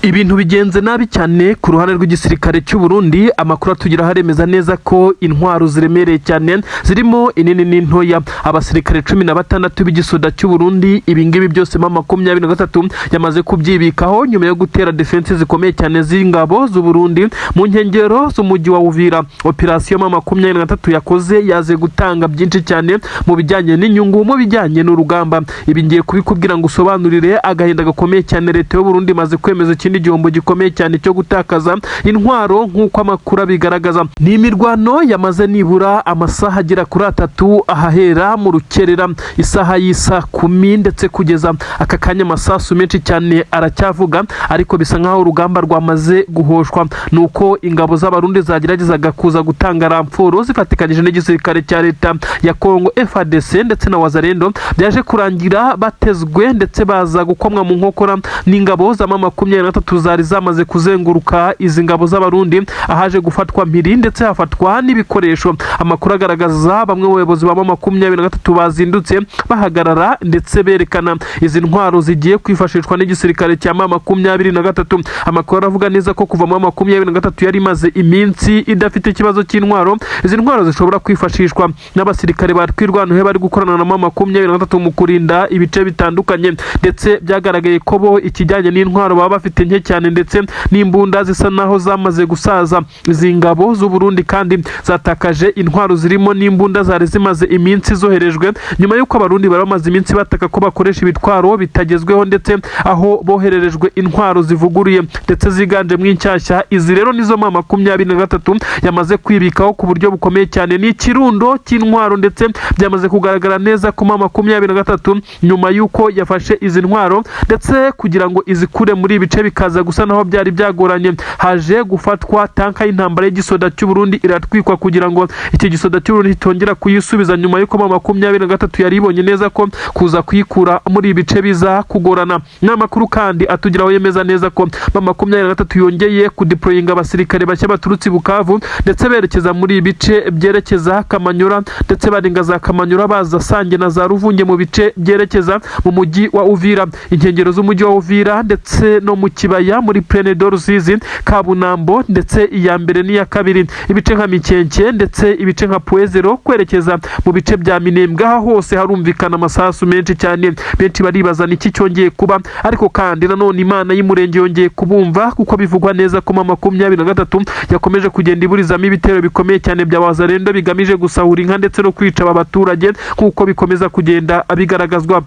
Ibintu bigenze nabi cyane ku ruhande rw'igisirikare cy'u Burundi. Amakuru atugeraho aremeza neza ko intwaro ziremereye cyane, zirimo inini n'intoya, abasirikare 16 b'igisoda cy'u Burundi, ibingibi byose M23 yamaze kubyibikaho nyuma yo gutera défense zikomeye cyane z'ingabo z'u Burundi mu nkengero z'umujyi wa Uvira. Operasiyo M23 yakoze yaze gutanga byinshi cyane mu bijyanye n'inyungu, mu bijyanye n'urugamba. Ibi ngiye kubikubwira ngo usobanurire agahinda gakomeye cyane. Leta y'u Burundi imaze kwemeza ikindi gihombo gikomeye cyane cyo gutakaza intwaro, nk'uko amakuru abigaragaza. Ni imirwano yamaze nibura amasaha agera kuri 3, ahahera mu rukerera isaha y'isa 10, ndetse kugeza aka kanya amasasu menshi cyane aracyavuga, ariko bisa nk'aho urugamba rwamaze guhoshwa. Ni uko ingabo z'Abarundi zageragezaga kuza gutanga renfort zifatikanyije n'igisirikare cya leta ya Kongo, FARDC, ndetse na Wazalendo, byaje kurangira batezwe ndetse baza gukomwa mu nkokora n'ingabo za M23 zari zamaze kuzenguruka izi ngabo z'Abarundi, ahaje gufatwa mpiri ndetse hafatwa n'ibikoresho. Amakuru agaragaza bamwe mu bayobozi ba M23 bazindutse bahagarara ndetse berekana izi ntwaro zigiye kwifashishwa n'igisirikare cya M23. Amakuru aravuga neza ko kuva M23 yari imaze iminsi idafite ikibazo cy'intwaro, izi ntwaro zishobora kwifashishwa n'abasirikare ba Twirwaneho bari gukorana na M23 mu kurinda ibice bitandukanye. Ndetse byagaragaye ko bo ikijyanye n'intwaro baba bafite nke cyane, ndetse n'imbunda zisa naho zamaze gusaza. Izi ngabo z'u Burundi kandi zatakaje intwaro zirimo n'imbunda zari zimaze iminsi zoherejwe, nyuma y'uko Abarundi bari bamaze iminsi bataka ko bakoresha ibitwaro bitagezweho, ndetse aho bohererejwe intwaro zivuguruye ndetse ziganjemo inshyashya. Izi rero nizo M23 yamaze kwibikaho ku buryo bukomeye cyane. Ni ikirundo cy'intwaro, ndetse byamaze kugaragara neza ko M23, nyuma y'uko yafashe izi ntwaro ndetse kugira ngo izikure muri ibi bice bikaza gusa naho byari byagoranye, haje gufatwa tanka y'intambara y'igisoda cy'u Burundi iratwikwa, kugira ngo iki gisoda cy'u Burundi kitongera kuyisubiza, nyuma y'uko M23 yari ibonye neza ko kuza kuyikura muri ibi bice biza kugorana. N'amakuru kandi atugeraho yemeza neza ko M23 yongeye kudeployinga abasirikare bashya baturutse i Bukavu, ndetse berekeza muri ibi bice byerekeza Kamanyura, ndetse barenga za Kamanyura baza Sange na za Ruvunge, mu bice byerekeza mu mujyi wa Uvira, inkengero z'umujyi wa Uvira, ndetse no mu kibaya muri Plaine de Rusizi, Kabunambo, ndetse iya mbere n'iya kabiri, ibice nka Mikenke, ndetse ibice nka Puezero, kwerekeza mu bice bya Minembwe. Aha hose harumvikana amasasu menshi cyane. Benshi baribaza niki cyongeye kuba, ariko kandi nanone Imana y'Umurenge yongeye kubumva, kuko bivugwa neza ko M23 yakomeje kugenda iburizamo ibitero bikomeye cyane bya Wazalendo bigamije gusahura inka ndetse no kwica aba baturage, nk'uko bikomeza kugenda bigaragazwa.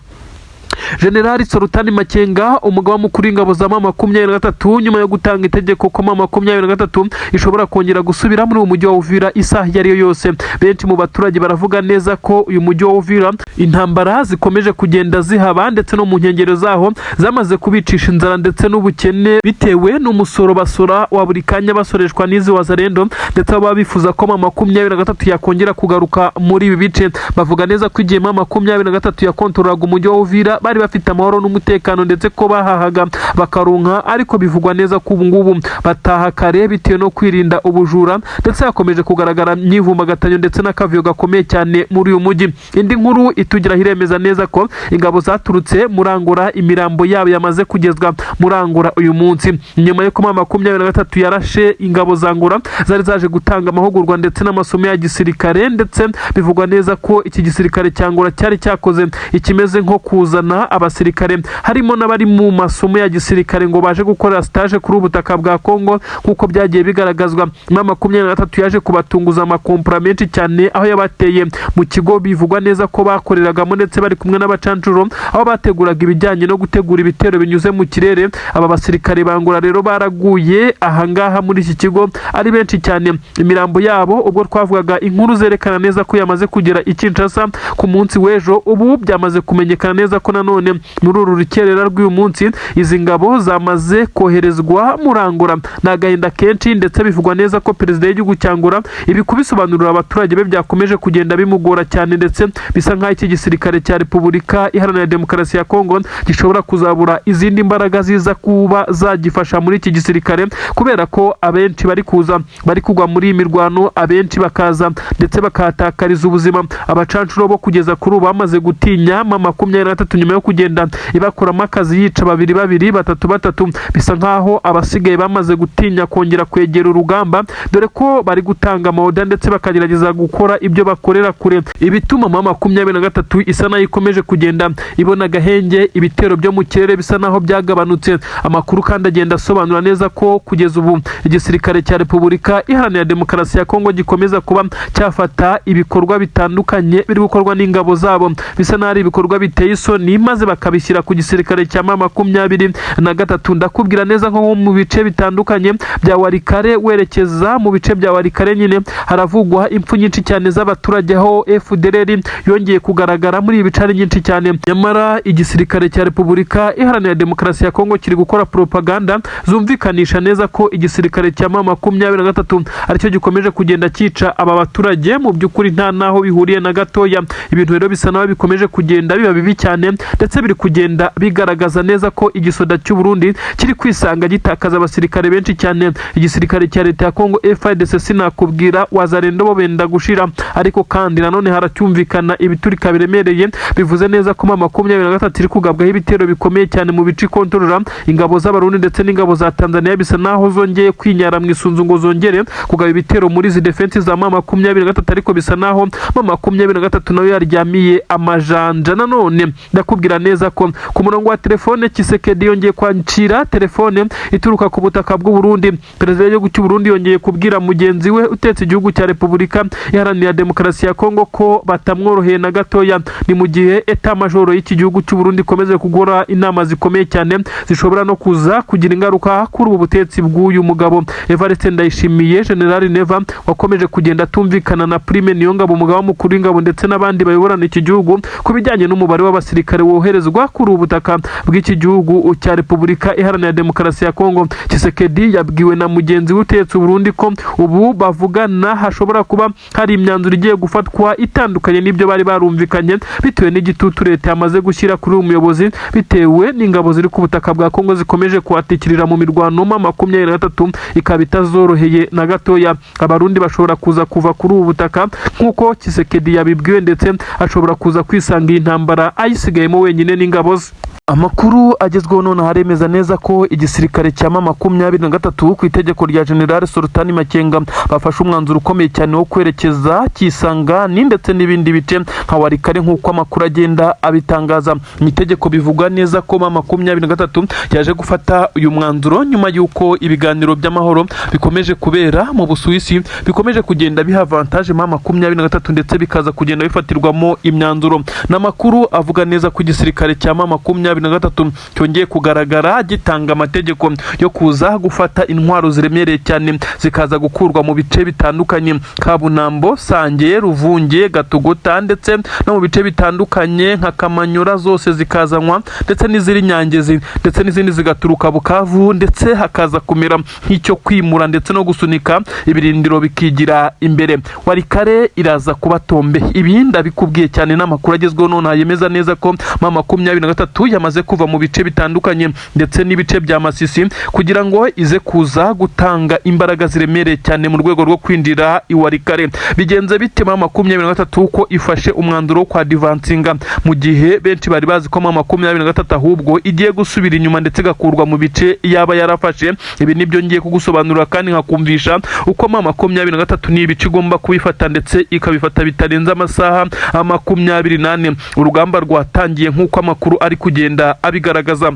Generali Sultani Makenga, umugaba mukuru w'ingabo za M23, nyuma yo gutanga itegeko ko M23 ishobora kongera gusubira muri uwo mujyi wa Uvira isaha iyo ari yo yose, benshi mu baturage baravuga neza ko uyu mujyi wa Uvira intambara zikomeje kugenda zihaba, ndetse no mu nkengero zaho, zamaze kubicisha inzara ndetse n'ubukene, bitewe n'umusoro basora wa buri kanya basoreshwa n'izi Wazalendo. Ndetse baba bifuza ko M23 yakongera kugaruka muri ibi bice. Bavuga neza ko igihe M23 yakontorolaga umujyi wa Uvira bari bafite amahoro n'umutekano, ndetse ko bahahaga bakaronka, ariko bivugwa neza ko ubu ngubu bataha kare bitewe no kwirinda ubujura, ndetse hakomeje kugaragara imyivumbagatanyo ndetse n'akavuyo gakomeye cyane muri uyu mujyi. Indi nkuru itugeraho iremeza neza ko ingabo zaturutse muri Angola, imirambo yabo yamaze kugezwa muri Angola uyu munsi, nyuma yo kuba M23 yarashe ingabo za Angola zari zaje gutanga amahugurwa ndetse n'amasomo ya gisirikare. Ndetse bivugwa neza ko iki gisirikare cya Angola cyari cyakoze ikimeze nko kuzana abasirikare, harimo n'abari mu masomo ya gisirikare, ngo baje gukorera stage kuri ubu butaka bwa Kongo, nk'uko byagiye bigaragazwa. M23 yaje kubatunguza amakompora menshi cyane, aho yabateye mu kigo bivugwa neza ko bakoreragamo, ndetse bari kumwe n'abacancuro, aho bateguraga ibijyanye no gutegura ibitero binyuze mu kirere. Aba basirikare ba Angola rero baraguye ahangaha muri iki kigo ari benshi cyane. Imirambo yabo, ubwo twavugaga inkuru zerekana neza ko yamaze kugera i Kinshasa ku munsi w'ejo, ubu byamaze kumenyekana neza ko nanone muri uru rukerera rw'uyu munsi izi ngabo zamaze koherezwa muri Angola. Ni agahinda kenshi, ndetse bivugwa neza ko perezida w'igihugu cya Angola ibi kubisobanurira abaturage be byakomeje kugenda bimugora cyane, ndetse bisa nk'aho iki gisirikare cya Repubulika Iharanira Demokarasi ya Kongo gishobora kuzabura izindi mbaraga ziza kuba zagifasha muri iki gisirikare, kubera ko abenshi bari kuza bari kugwa muri iyi mirwano, abenshi bakaza ndetse bakahatakariza ubuzima. Abacancuro bo kugeza kuri ubu bamaze gutinya M23. nyuma yo kugenda ibakoramo akazi, yica babiri babiri, batatu batatu. Bisa nkaho abasigaye bamaze gutinya kongera kwegera urugamba, dore ko bari gutanga ama order ndetse bakagerageza gukora ibyo bakorera kure, ibituma M23 isa nayo ikomeje kugenda ibona agahenge. Ibitero byo mu kirere bisa naho byagabanutse. Amakuru kandi agenda asobanura neza ko kugeza ubu igisirikare cya Repubulika Iharanira Demokarasi ya Kongo gikomeza kuba cyafata ibikorwa bitandukanye biri gukorwa n'ingabo zabo, bisa n'aho ari ibikorwa biteye isoni, maze bakabishyira ku gisirikare cya M23. Ndakubwira neza nko mu bice bitandukanye bya Walikale, werekeza mu bice bya Walikale nyine, haravugwa impfu nyinshi cyane z'abaturage, aho FDLR yongeye kugaragara muri ibi bice ari nyinshi cyane. Nyamara igisirikare cya Repubulika Iharanira Demokarasi ya Kongo kiri gukora propaganda zumvikanisha neza ko igisirikare cya M23 aricyo gikomeje kugenda cyica aba baturage. Mu by'ukuri nta naho bihuriye na gatoya. Ibintu rero bisa naho bikomeje kugenda biba bibi cyane, ndetse biri kugenda bigaragaza neza ko igisoda cy'u Burundi kiri kwisanga gitakaza abasirikare benshi cyane. Igisirikare cya leta ya Kongo FARDC, sinakubwira, Wazalendo bo benda gushira, ariko kandi nanone haracyumvikana ibiturika biremereye, bivuze neza ko M23 iri kugabwaho ibitero bikomeye cyane mu bice ikontorora. Ingabo z'Abarundi ndetse n'ingabo za Tanzania bisa naho zongeye kwinyara mu isunzu ngo zongere kugaba ibitero muri izi defense za M23, ariko bisa naho M23 nayo yaryamiye amajanja. Nanone ndakubwira neza ko ku murongo wa telefone Tshisekedi yongeye kwakira telefone ituruka ku butaka bw'u Burundi. Perezida w'igihugu cy'u Burundi yongeye kubwira mugenzi we utetse igihugu cya Repubulika Iharanira Demokarasi ya Kongo ko batamworoheye na gatoya. Ni mu gihe état-major y'iki gihugu cy'u Burundi ikomeje gukora inama zikomeye cyane zishobora no kuza kugira ingaruka kuri ubu butetsi bw'uyu mugabo Evariste Ndayishimiye. General Neva wakomeje kugenda atumvikana na Prime Niyongabo, umugaba mukuru w'ingabo, ndetse n'abandi bayoborana iki gihugu ku bijyanye n'umubare w'abasirikare woherezwa kuri ubu butaka bw'iki gihugu cya Repubulika Iharanira Demokarasi ya Kongo. Tshisekedi yabwiwe na mugenzi we utetse Burundi ko ubu bavugana hashobora kuba hari imyanzuro igiye gufatwa itandukanye n'ibyo bari barumvikanye, bitewe n'igitutu leta yamaze gushyira kuri uyu muyobozi, bitewe n'ingabo ziri ku butaka bwa Kongo zikomeje kuhatikirira mu mirwano. M23 ikaba itazoroheye na gatoya. Abarundi bashobora kuza kuva kuri ubu butaka nk'uko Tshisekedi yabibwiwe, ndetse ashobora kuza kwisanga iyi ntambara ayisigayemo wenyine n'ingabo ze. Amakuru agezweho nonaha aremeza neza ko igisirikare cya M23 ku itegeko rya General Sultani Makenga bafashe umwanzuro ukomeye cyane wo kwerekeza Kisangani ndetse n'ibindi bice nka Walikale, nk'uko amakuru agenda abitangaza. Mu itegeko bivuga neza ko M23 yaje gufata uyu mwanzuro nyuma y'uko ibiganiro by'amahoro bikomeje kubera mu Busuwisi bikomeje kugenda biha avantage M23, ndetse bikaza kugenda bifatirwamo imyanzuro. N'amakuru avuga neza ko igisirikare cya M23 cyongeye kugaragara gitanga amategeko yo kuza gufata intwaro ziremereye cyane, zikaza gukurwa mu bice bitandukanye: Kabunambo, Sange, Ruvunge, Gatogota, ndetse no mu bice bitandukanye nka Kamanyura, zose zikazanwa, ndetse n'iziri Nyangezi, ndetse n'izindi zigaturuka Bukavu, ndetse hakaza kumera nk'icyo kwimura ndetse no gusunika ibirindiro bikigira imbere. Walikale iraza kuba tombe. Ibi ndabikubwiye cyane n'amakuru agezweho none yemeza neza ko M23 yamaze kuva mu bice bitandukanye ndetse n'ibice bya Masisi, kugira ngo ize kuza gutanga imbaraga ziremereye cyane mu rwego rwo kwinjira i Walikale. Bigenze bite? M23 ko ifashe umwanzuro wo kwadvancinga, mu gihe benshi bari bazi ko M23 ahubwo igiye gusubira inyuma ndetse igakurwa mu bice yaba yarafashe? Ibi nibyo ngiye kugusobanurira kandi nkakumvisha uko M23 ni ibice igomba kubifata, ndetse ikabifata bitarenze amasaha 24. Urugamba rwatangiye nk'uko amakuru ari kugenda abigaragaza.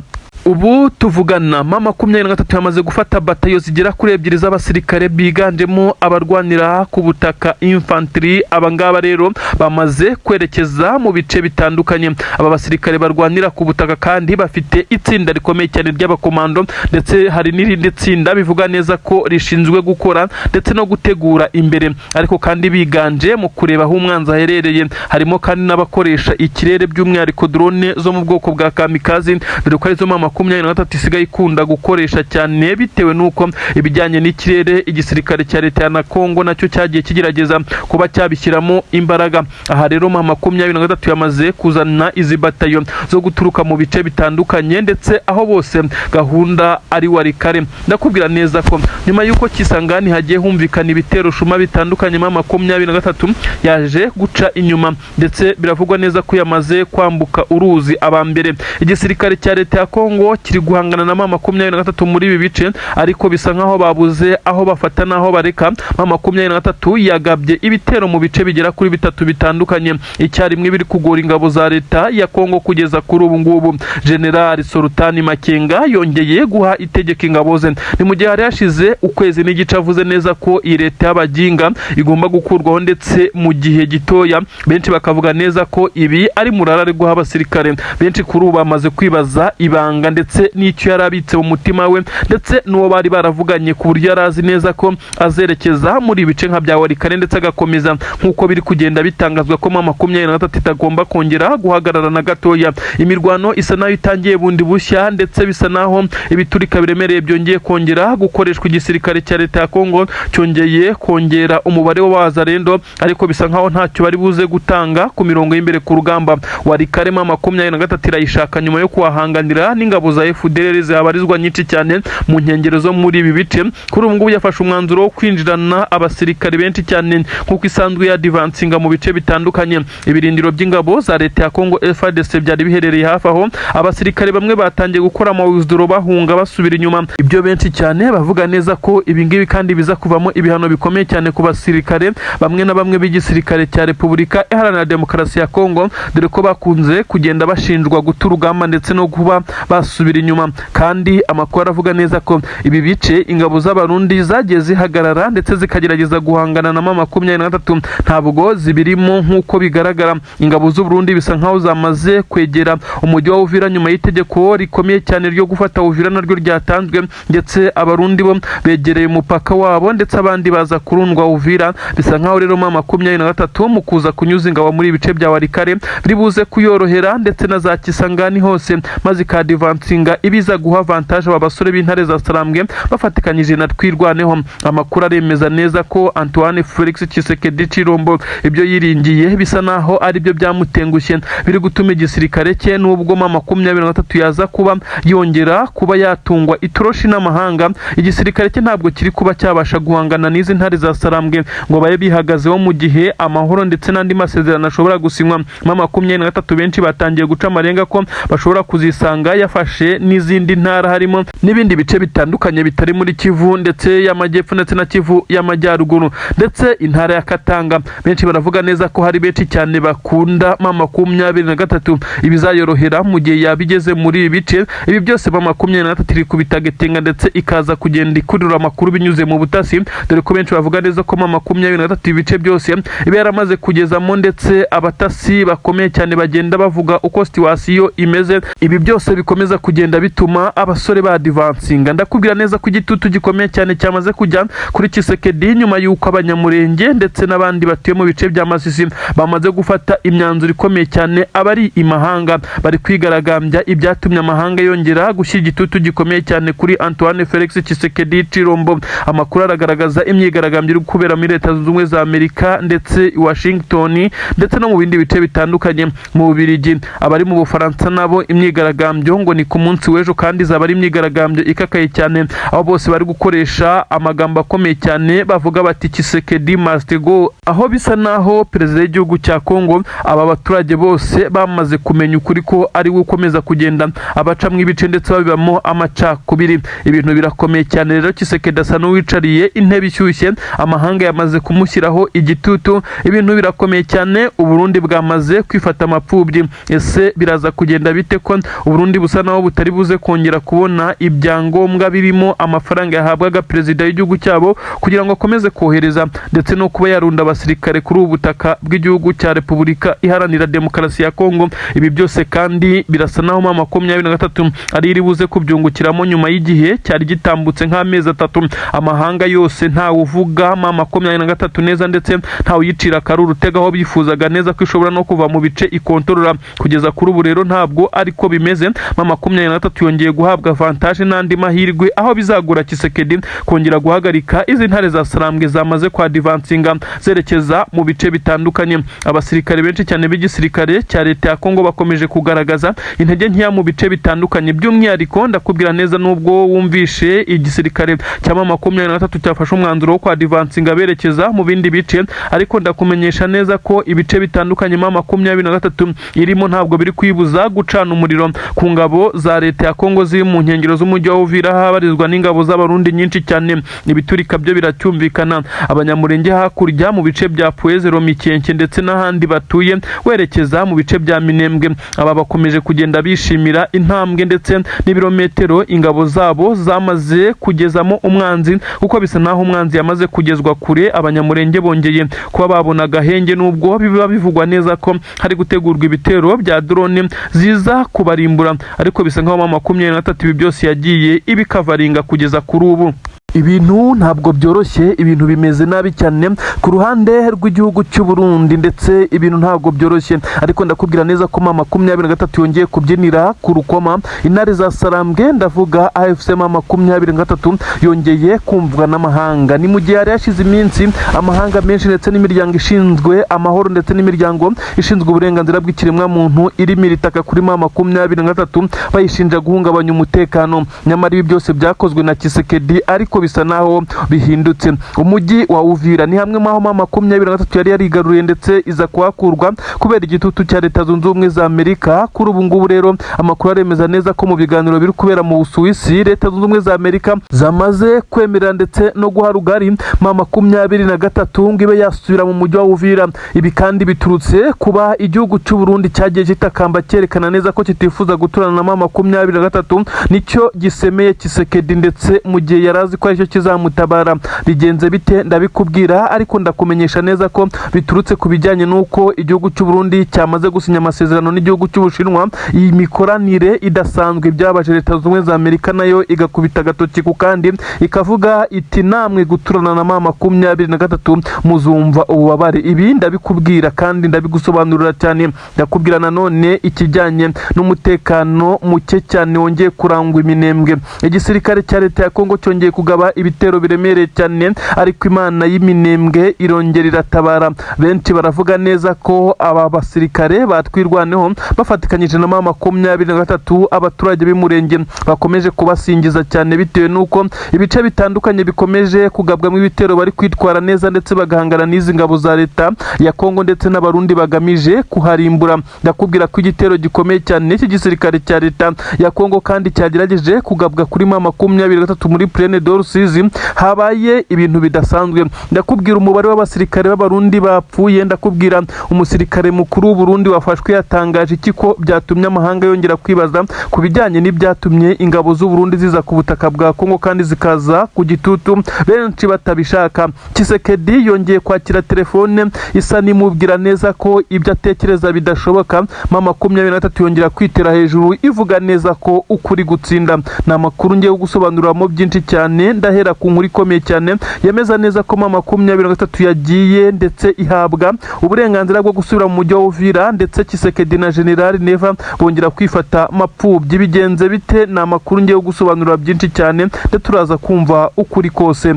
Ubu tuvugana M23 yamaze gufata batayo zigera kuri ebyiri z'abasirikare biganjemo abarwanira ku butaka, infantry. Abangaba rero bamaze kwerekeza mu bice bitandukanye. Aba basirikare barwanira ku butaka kandi bafite itsinda rikomeye cyane ry'abakomando, ndetse hari n'irindi tsinda bivuga neza ko rishinzwe gukora ndetse no gutegura imbere, ariko kandi biganje mu kureba aho umwanzi aherereye. Harimo kandi n'abakoresha ikirere, by'umwihariko drone zo mu bwoko bwa kamikaze, dore ko arizo M M23 isigaye ikunda gukoresha cyane, bitewe n'uko ibijyanye n'ikirere igisirikare cya leta ya na Kongo nacyo cyagiye kigerageza kuba cyabishyiramo imbaraga. Aha rero M23 yamaze kuzana izi batayo zo guturuka mu bice bitandukanye, ndetse aho bose gahunda ari Walikale. Ndakubwira neza ko nyuma y'uko Kisangani hagiye humvikana ibitero shuma bitandukanye, M23 yaje guca inyuma, ndetse biravugwa neza ko yamaze kwambuka uruzi abambere. Igisirikare cya leta ya Kongo kiri guhangana na M23 muri ibi bice, ariko bisa nkaho babuze aho bafata n'aho bareka. M23 yagabye ibitero mu bice bigera kuri bitatu bitandukanye icyarimwe, biri kugora ingabo za leta ya Kongo kugeza kuri ubu ngubu. General Sultani Makenga yongeye guha itegeko ingabo ze, ni mu gihe hari hashize ukwezi n'igice avuze neza ko iyi leta y'abaginga igomba gukurwaho ndetse mu gihe gitoya. Benshi bakavuga neza ko ibi ari murara ari guha abasirikare. Benshi kuri ubu bamaze kwibaza ibanga ndetse n'icyo yari abitse mu mutima we, ndetse n'uwo bari baravuganye, ku buryo yari azi neza ko azerekeza muri ibice nka bya Walikale, ndetse agakomeza nk'uko biri kugenda bitangazwa ko M23 itagomba kongera guhagarara na gatoya. Imirwano isa naho itangiye bundi bushya, ndetse bisa naho ibiturika biremereye byongeye kongera gukoreshwa. Igisirikare cya leta ya Kongo cyongeye kongera umubare w'abazarendo, ariko bisa nkaho ntacyo bari buze gutanga ku mirongo y'imbere ku rugamba. Walikale M23 irayishaka nyuma yo kuhahanganira n'ingabo za FDLR zihabarizwa nyinshi cyane mu nkengero zo muri ibi bice. Kuri ubu ngubu yafashe umwanzuro wo kwinjirana abasirikare benshi cyane nk'uko isanzwe yadivansinga mu bice bitandukanye. Ibirindiro by'ingabo za leta ya Kongo FARDC byari biherereye hafi aho, abasirikare bamwe batangiye gukora amawizidoro bahunga basubira inyuma. Ibyo benshi cyane bavuga neza ko ibi ngibi kandi biza kuvamo ibihano bikomeye cyane ku basirikare bamwe na bamwe b'igisirikare cya Repubulika Iharanira Demokarasi ya Kongo, dore ko bakunze kugenda bashinjwa guta urugamba ndetse no kuba basubira inyuma. Kandi amakuru aravuga neza ko ibi bice ingabo z'Abarundi zagiye zihagarara ndetse zikagerageza guhangana na M23 ntabwo zibirimo. Nk'uko bigaragara, ingabo z'Uburundi bisa nkaho zamaze kwegera umujyi wa Uvira nyuma y'itegeko rikomeye cyane ryo gufata Uvira naryo ryatanzwe, ndetse Abarundi bo begereye umupaka wabo, ndetse abandi baza kurundwa Uvira. Bisa nkaho rero M23 mu kuza kunyuza ingabo muri ibice bya Walikale biri buze kuyorohera, ndetse na za Kisangani hose, maze ikadivansinga ibiza guha avantage aba basore b'intare za Sarambwe bafatikanyije na Twirwaneho. Amakuru aremeza neza ko Antoine Felix Tshisekedi Tshilombo ibyo yiringiye bisa naho ari byo byamutengushye, biri gutuma igisirikare cye, nubwo M23 yaza kuba yongera kuba yatungwa itoroshi n'amahanga, igisirikare cye ntabwo kiri kuba cyabasha guhangana n'izi ntare za Sarambwe ngo babe bihagazeho mu gihe amahoro ndetse n'andi masezerano ashobora gusinywa. M23 benshi batangiye guca amarenga ko bashobora kuzisanga yafashe n'izindi ntara, harimo n'ibindi bice bitandukanye bitari muri Kivu ndetse y'Amajyepfo ndetse na Kivu y'Amajyaruguru, ndetse intara ya Katanga. Benshi baravuga neza ko hari benshi cyane bakunda M23, ibizayorohera mu gihe yaba igeze muri ibi bice. Ibi byose M23 iri kubitagetinga, ndetse ikaza kugenda ikurura amakuru binyuze mu butasi, dore ko benshi bavuga neza ko M23 ibice byose iba yaramaze kugezamo, ndetse abatasi bakomeye cyane bagenda bavuga uko situation imeze. Ibi byose bikomeza kugenda bituma abasore badivansinga. Ndakubwira neza ko igitutu gikomeye cyane cyamaze kujya kuri Tshisekedi nyuma y'uko Abanyamurenge ndetse n'abandi batuye mu bice bya Masisi bamaze gufata imyanzuro ikomeye cyane. Abari imahanga bari kwigaragambya, ibyatumye amahanga yongera gushyira igitutu gikomeye cyane kuri Antoine Felix Tshisekedi Tshilombo. Amakuru aragaragaza imyigaragambyo iri kubera muri Leta Zunze Ubumwe za Amerika ndetse i Washington, ndetse no mu bindi bice bitandukanye mu Bubiligi. Abari mu Bufaransa nabo imyigaragambyo ngo ni ku munsi w'ejo, kandi izaba ari imyigaragambyo ikakaye cyane, aho bose bari gukoresha amagambo akomeye cyane bavuga bati "Tshisekedi must go", aho bisa naho perezida w'igihugu cya Kongo aba baturage bose bamaze kumenya ukuri ko ari we ukomeza kugenda abacamwo ibice ndetse babibamo amacakubiri. Ibintu birakomeye cyane rero. Tshisekedi asa n'uwicariye intebe ishyushye, amahanga yamaze kumushyiraho igitutu, ibintu birakomeye cyane. Uburundi bwamaze kwifata amapfubyi. Ese biraza kugenda bite ko Uburundi busa naho butari buze kongera kubona ibyangombwa birimo amafaranga yahabwaga perezida w'igihugu cyabo kugira ngo akomeze kohereza ndetse no kuba yarunda abasirikare kuri ubu butaka bw'igihugu cya Repubulika Iharanira Demokarasi ya Kongo? Ibi byose kandi birasa naho M23 ari iri buze kubyungukiramo nyuma y'igihe cyari gitambutse nk'amezi 3 amahanga yose ntawe uvuga M23 neza, ndetse ntawe uyicira akaruru utega, aho bifuzaga neza ko ishobora no kuva mu bice ikontorora. Kugeza kuri ubu rero ntabwo ariko bimeze. M M23 yongeye guhabwa avantage n'andi mahirwe, aho bizagura Tshisekedi kongera guhagarika izi ntare za Sarambwe zamaze kwa-advancinga zerekeza mu bice bitandukanye. Abasirikare benshi cyane b'igisirikare cya leta ya Kongo bakomeje kugaragaza intege nkeya mu bice bitandukanye. By'umwihariko ndakubwira neza, nubwo wumvishe igisirikare cya M23 cyafashe umwanzuro wo kwa-advancinga berekeza mu bindi bice, ariko ndakumenyesha neza ko ibice bitandukanye M23 irimo ntabwo biri kwibuza gucana umuriro ku ngabo za leta ya Kongo ziri mu nkengero z'umujyi wa Uvira, habarizwa n'ingabo z'Abarundi nyinshi cyane. Ibiturika byo biracyumvikana. Abanyamurenge hakurya mu bice bya Pwezero, Mikenke ndetse n'ahandi batuye werekeza mu bice bya Minembwe, aba bakomeje kugenda bishimira intambwe ndetse n'ibirometero ingabo zabo zamaze kugezamo umwanzi, kuko bisa naho umwanzi yamaze kugezwa kure. Abanyamurenge bongeye kuba babona agahenge, nubwo biba bivugwa neza ko hari gutegurwa ibitero bya drone ziza kubarimbura, ariko bisa nkaho M23 ibi byose yagiye ibikavaringa kugeza kuri ubu. Ibintu ntabwo byoroshye, ibintu bimeze nabi cyane ku ruhande rw'igihugu cy'u Burundi, ndetse ibintu ntabwo byoroshye. Ariko ndakubwira neza ko M23 yongeye kubyinira ku rukoma. Intare za Sarambwe, ndavuga AFC M23, yongeye kumvwa n'amahanga. Ni mu gihe hari hashize iminsi amahanga menshi ndetse n'imiryango ishinzwe amahoro ndetse n'imiryango ishinzwe uburenganzira bw'ikiremwamuntu irimo iritaka kuri M23, bayishinja guhungabanya umutekano. Nyamara ibi byose byakozwe na Tshisekedi, ariko bisa naho bihindutse. Umujyi wa Uvira ni hamwe mu aho M23 yari yarigaruriye, ndetse iza kuhakurwa kubera igitutu cya Leta Zunze Ubumwe za Amerika. Kuri ubu ngubu rero amakuru aremeza neza ko mu biganiro biri kubera mu Busuwisi, Leta Zunze Ubumwe za Amerika zamaze kwemerera ndetse no guha rugari M23 ngo ibe yasubira mu mujyi wa Uvira. Ibi kandi biturutse kuba igihugu cy'u Burundi cyagiye kitakamba cyerekana neza ko kitifuza guturana na M23, nicyo gisemeye Tshisekedi, ndetse mu gihe yari azi ko aricyo kizamutabara. Bigenze bite? Ndabikubwira, ariko ndakumenyesha neza ko biturutse ku bijyanye n'uko igihugu cy'u Burundi cyamaze gusinya amasezerano n'igihugu cy'Ubushinwa. Iyi mikoranire idasanzwe byabaje Leta Zunze Ubumwe za Amerika, nayo igakubita agatoki ku kandi, ikavuga iti: "Namwe guturana na M23 muzumva ububabare." Ibi ndabikubwira kandi ndabigusobanurira cyane. Ndakubwira nanone ikijyanye n'umutekano muke cyane wongeye kurangwa iminembwe. Igisirikare cya leta ya Kongo cyongeye kugaba ibitero biremereye cyane, ariko Imana y'iminembwe irongera iratabara. Benshi baravuga neza ko aba basirikare batwirwaneho bafatikanyije na M23, abaturage b'Umurenge bakomeje kubasingiza cyane, bitewe n'uko ibice bitandukanye bikomeje kugabwamo ibitero bari kwitwara neza, ndetse bagahangana n'izi ngabo za leta ya Kongo ndetse n'Abarundi bagamije kuharimbura. Ndakubwira ko igitero gikomeye cyane n'iki gisirikare cya leta ya Kongo kandi cyagerageje kugabwa kuri M23 muri Plaine de Rusizi, habaye ibintu bidasanzwe. Ndakubwira umubare w'abasirikare b'Abarundi bapfuye. Ndakubwira umusirikare mukuru w'Uburundi wafashwe yatangaje iki, ko byatumye amahanga yongera kwibaza ku bijyanye n'ibyatumye ingabo z'Uburundi ziza ku butaka bwa Kongo kandi zikaza ku gitutu benshi batabishaka. Tshisekedi yongeye kwakira telefone isa n'imubwira neza ko ibyo atekereza bidashoboka. M23 yongera kwitera hejuru ivuga neza ko ukuri gutsinda. Ni amakuru ngiye gusobanuriramo byinshi cyane. Ndahera ku nkuru ikomeye cyane yemeza neza ko M23 yagiye ndetse ihabwa uburenganzira bwo gusubira mu mujyi wa Uvira, ndetse Tshisekedi na General Neva bongera kwifata mapfubyi. Bigenze bite? Ni amakuru ngiye gusobanurira byinshi cyane, ndetse turaza kumva ukuri kose.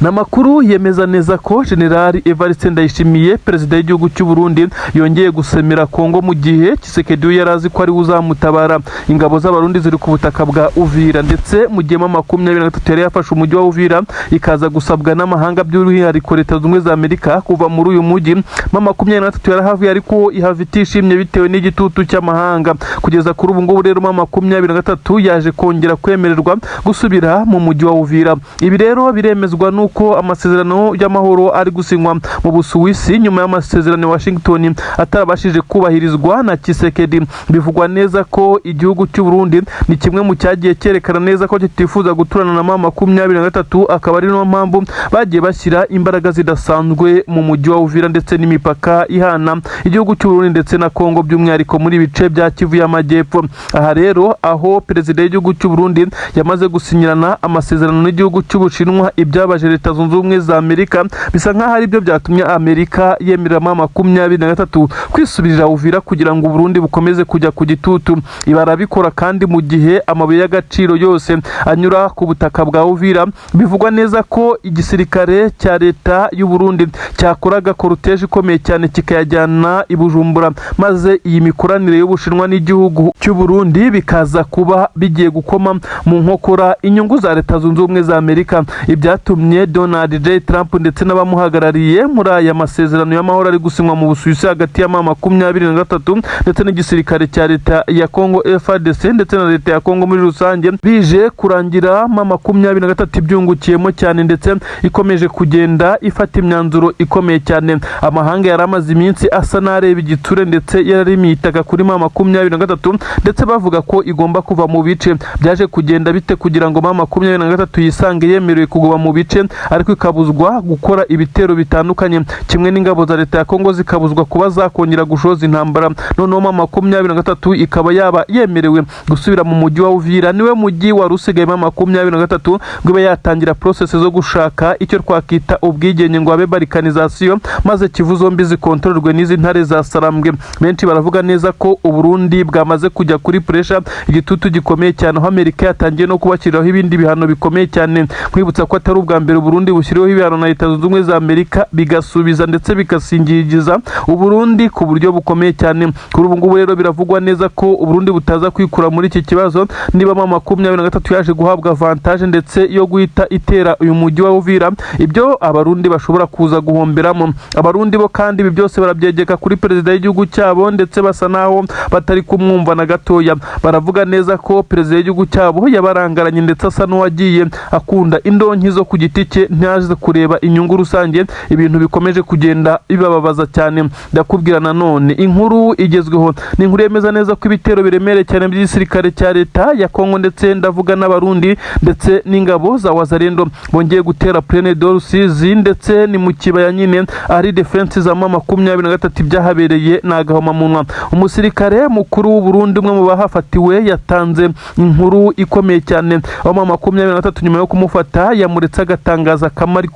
Ni amakuru yemeza neza ko General Evariste Ndayishimiye, perezida w'igihugu cy'u Burundi, yongeye gusemera Kongo mu gihe Tshisekedi we yari azi ko ari we uzamutabara. Ingabo z'Abarundi ziri ku butaka bwa Uvira, ndetse mu gihe M23 yari yafashe umujyi wa Uvira, ikaza gusabwa n'amahanga, by'umwihariko Leta Zunze Ubumwe za Amerika, kuva muri uyu mujyi, M23 yarahavuye, ariko ihava itishimye bitewe n'igitutu cy'amahanga. Kugeza kuri ubu ngubu rero M23 yaje kongera kwemererwa gusubira mu mujyi wa Uvira. Ibi rero biremezwa nuko amasezerano y'amahoro ari gusinywa mu Busuwisi, nyuma y'amasezerano ya Washington atarabashije kubahirizwa na Tshisekedi. Bivugwa neza ko igihugu cy'u Burundi ni kimwe mu cyagiye cyerekana neza ko kitifuza guturana na M23, akaba ari niyo mpamvu bagiye bashyira imbaraga zidasanzwe mu mujyi wa Uvira ndetse n'imipaka ihana igihugu cy'u Burundi ndetse na Kongo, by'umwihariko muri bice bya Kivu y'Amajyepfo. Aha rero aho perezida w'igihugu cy'u Burundi yamaze gusinyirana amasezerano n'igihugu cy'Ubushinwa, ibyabaje Byababaje Leta Zunze Ubumwe za Amerika, bisa nk'aho ari byo byatumye Amerika yemerera M23 kwisubirira Uvira kugira ngo Burundi bukomeze kujya ku gitutu. Barabikora kandi mu gihe amabuye y'agaciro yose anyura ku butaka bwa Uvira. Bivugwa neza ko igisirikare cya leta y'u Burundi cyakoraga cortège ikomeye cyane kikayajyana i Bujumbura, maze iyi mikoranire y'Ubushinwa n'igihugu cy'u Burundi bikaza kuba bigiye gukoma mu nkokora inyungu za Leta Zunze Ubumwe za Amerika. Ibyatumye Donald J Trump ndetse n'abamuhagarariye muri aya masezerano y'amahoro ari gusinywa mu Busuwisi hagati ya M23 ndetse n'igisirikare cya leta ya Congo FARDC ndetse na leta ya Congo muri rusange, bije kurangira M23 ibyungukiyemo cyane ndetse ikomeje kugenda ifata imyanzuro ikomeye cyane. Amahanga yari amaze iminsi asa n'areba igitsure ndetse yararimiye kuri M23, ndetse bavuga ko igomba kuva mu bice. Byaje kugenda bite kugira ngo M23 yisange yemerewe kuguma mu bice ariko ikabuzwa gukora ibitero bitandukanye, kimwe n'ingabo za leta ya Kongo zikabuzwa kuba zakongera gushoza intambara, noneho M23 ikaba yaba yemerewe gusubira mu mujyi wa Uvira, niwe mujyi wari usigaye M23, ngo ibe yatangira process zo gushaka icyo twakita ubwigenge, ngo habe balkanisation, maze Kivu zombi zikontororwe n'izi ntare za Sarambwe? Benshi baravuga neza ko Uburundi bwamaze kujya kuri pressure, igitutu gikomeye cyane, aho Amerika yatangiye no kubashyiriraho ibindi bihano bikomeye cyane. Nkwibutsa ko atari ubwa mbere Uburundi bushyiriweho ibihano na Leta Zunze Ubumwe za Amerika, bigasubiza ndetse bigasingiza Uburundi ku buryo bukomeye cyane. Kuri ubu ngubu rero biravugwa neza ko Uburundi butaza kwikura muri iki kibazo niba M23 yaje guhabwa avantage ndetse yo guhita itera uyu mujyi wa Uvira, ibyo Abarundi bashobora kuza guhomberamo. Abarundi bo kandi ibi byose barabyegeka kuri perezida w'igihugu cyabo, ndetse basa naho batari kumwumva na gatoya. Baravuga neza ko perezida w'igihugu cyabo yabarangaranye, ndetse asa n'uwagiye akunda indonke zo ku giti cye, ntaze kureba inyungu rusange, ibintu bikomeje kugenda bibababaza cyane. Ndakubwira nanone inkuru igezweho, ni inkuru yemeza neza ko ibitero biremereye cyane by'igisirikare cya leta ya Kongo, ndetse ndavuga n'Abarundi ndetse n'ingabo za Wazalendo, bongeye gutera Plaine de Rusizi, ndetse ni mu kibaya nyine ari defense za M23. Ibyahabereye ni agahomamunwa. Umusirikare mukuru w'u Burundi, umwe mu bahafatiwe, yatanze inkuru ikomeye cyane, aho M23 nyuma yo kumufata yamuretse agatangaza akamuri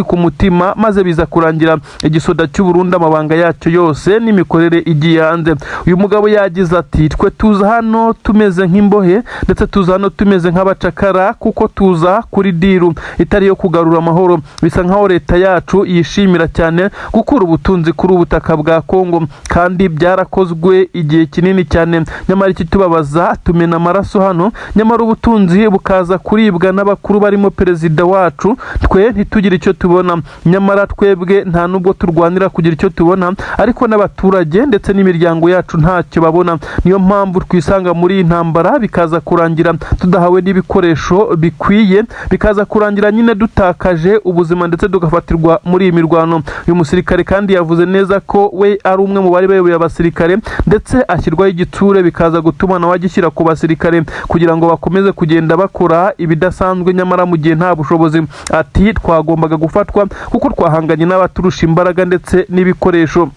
ku mutima, maze biza kurangira igisoda cy'u Burundi amabanga yacyo yose n'imikorere igiye hanze. Uyu mugabo yagize ati: "Twe tuza hano tumeze nk'imbohe, ndetse tuza hano tumeze nk'abacakara, kuko tuza kuri deal itari iyo kugarura amahoro. Bisa nkaho leta yacu yishimira cyane gukura ubutunzi kuri ubutaka bwa Kongo, kandi byarakozwe igihe kinini cyane. Nyamara ikitubabaza, tumena amaraso hano, nyamara ubutunzi bukaza kuribwa n'abakuru barimo perezida wacu, twe ntitugire icyo tubona. Nyamara twebwe nta nubwo turwanira kugira icyo tubona, ariko n'abaturage ndetse n'imiryango yacu ntacyo babona. Niyo mpamvu twisanga muri iyi ntambara, bikaza kurangira tudahawe n'ibikoresho bikwiye, bikaza kurangira nyine dutakaje ubuzima ndetse tugafatirwa muri iyi mirwano." Uyu musirikare kandi yavuze neza ko we ari umwe mu bari bayoboye abasirikare, ndetse ashyirwaho igitsure, bikaza gutuma nawe agishyira ku basirikare kugira ngo bakomeze kugenda bakora ibidasanzwe, nyamara mu gihe nta bushobozi. Ati: "Twagombaga gufatwa kuko twahanganye n'abaturusha imbaraga ndetse n'ibikoresho."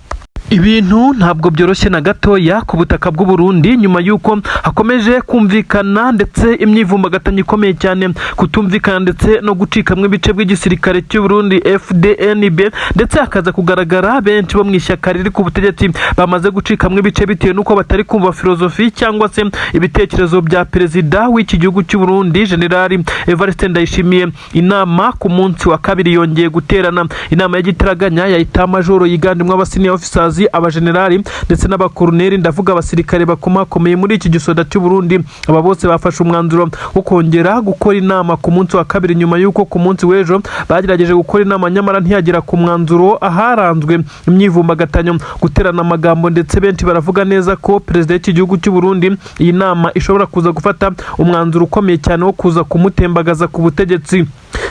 Ibintu ntabwo byoroshye na gatoya ku butaka bw'u Burundi, nyuma y'uko hakomeje kumvikana ndetse imyivumbagatanyo ikomeye cyane, kutumvikana ndetse no gucikamwo ibice bw'igisirikare cy'u Burundi FDNB, ndetse hakaza kugaragara benshi bo mu ishyaka riri ku butegetsi bamaze gucikamwo ibice bitewe n'uko batari kumva filozofi cyangwa se ibitekerezo bya perezida w'iki gihugu cy'u Burundi, General Evariste Ndayishimiye. Inama ku munsi wa kabiri yongeye guterana, inama y'igitaraganya ya état-major yiganjemo aba senior officers, abajenerali ndetse n'abakoroneri, ndavuga abasirikare bakomakomeye muri iki gisoda cy'u Burundi. Aba bose bafashe umwanzuro wo kongera gukora inama ku munsi wa kabiri, nyuma y'uko ku munsi w'ejo bagerageje gukora inama nyamara ntiyagera ku mwanzuro, aharanzwe imyivumbagatanyo, guterana amagambo, ndetse benshi baravuga neza ko perezida w'iki gihugu cy'u Burundi iyi nama ishobora kuza gufata umwanzuro ukomeye cyane wo kuza kumutembagaza ku butegetsi.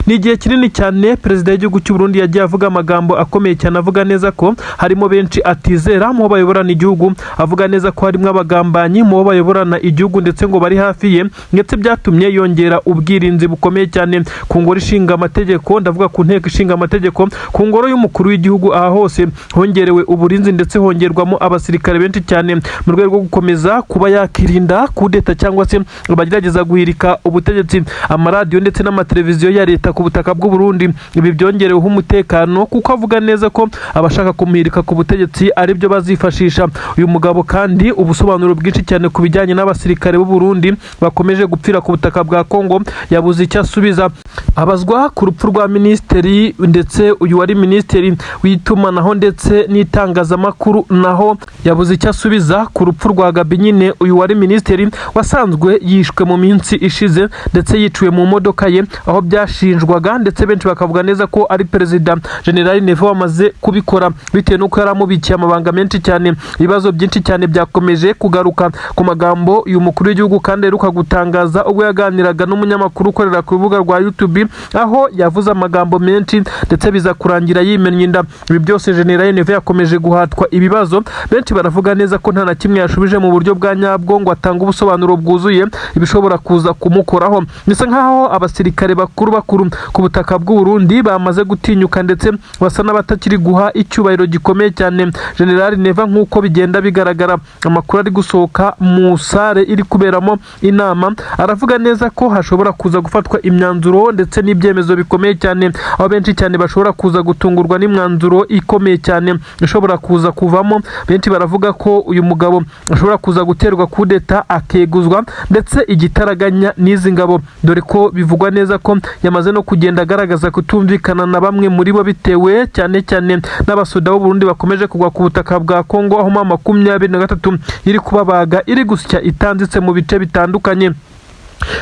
Ni igihe kinini cyane perezida w'igihugu cy'u Burundi yagiye avuga amagambo akomeye cyane, avuga neza ko harimo benshi atizera mu bo bayoborana igihugu, avuga neza ko harimo abagambanyi mu bo bayoborana igihugu, ndetse ngo bari hafi ye, ndetse byatumye yongera ubwirinzi bukomeye cyane ku ngoro ishinga amategeko, ndavuga ku nteko ishinga amategeko, ku ngoro y'umukuru w'igihugu. Aha hose hongerewe uburinzi ndetse hongerwamo abasirikare benshi cyane mu rwego rwo gukomeza kuba yakirinda kudeta cyangwa se abagerageza guhirika ubutegetsi. Amaradiyo ndetse n'amateleviziyo ya leta kudeta ku butaka bw'u Burundi. Ibi byongereweho umutekano kuko avuga neza ko abashaka kumuhirika ku butegetsi aribyo bazifashisha. Uyu mugabo kandi ubusobanuro bwinshi cyane ku bijyanye n'abasirikare b'u Burundi bakomeje gupfira ku butaka bwa Kongo yabuze icyo asubiza. Abazwa ku rupfu rwa minisitiri, ndetse uyu wari minisitiri w'itumanaho ndetse n'itangazamakuru, naho yabuze icyo asubiza ku rupfu rwa Gabi nyine, uyu wari minisitiri wasanzwe yishwe mu minsi ishize ndetse yiciwe mu modoka ye, aho byashinjwaga ndetse benshi bakavuga neza ko ari perezida General Neva wamaze kubikora bitewe n'uko yari amubikiye amabanga menshi cyane. Ibibazo byinshi cyane byakomeje kugaruka ku magambo uyu mukuru w'igihugu kandi aheruka gutangaza ubwo yaganiraga n'umunyamakuru ukorera ku rubuga rwa YouTube, aho yavuze amagambo menshi ndetse biza kurangira yimennye inda. Ibi byose General Neva yakomeje guhatwa ibibazo, benshi baravuga neza ko nta na kimwe yashubije mu buryo bwa nyabwo ngo atange ubusobanuro bwuzuye ibishobora kuza kumukoraho. Bisa nkaho abasirikare bakuru bakuru ku butaka bw'u Burundi bamaze gutinyuka ndetse basa n'abatakiri guha icyubahiro gikomeye cyane General Neva nk'uko bigenda bigaragara. Amakuru ari gusohoka mu salle iri kuberamo inama aravuga neza ko hashobora kuza gufatwa imyanzuro ndetse n'ibyemezo bikomeye cyane, aho benshi cyane bashobora kuza gutungurwa n'imyanzuro ikomeye cyane ishobora kuza kuvamo. Benshi baravuga ko uyu mugabo ashobora kuza guterwa kudeta akeguzwa ndetse igitaraganya n'izi ngabo, dore ko bivugwa neza ko yamaze no kugenda agaragaza kutumvikana na bamwe muri bo, bitewe cyane cyane n'abasoda b'u Burundi bakomeje kugwa ku butaka bwa Kongo, aho M23 iri kubabaga, iri gusya itanditse mu bice bitandukanye.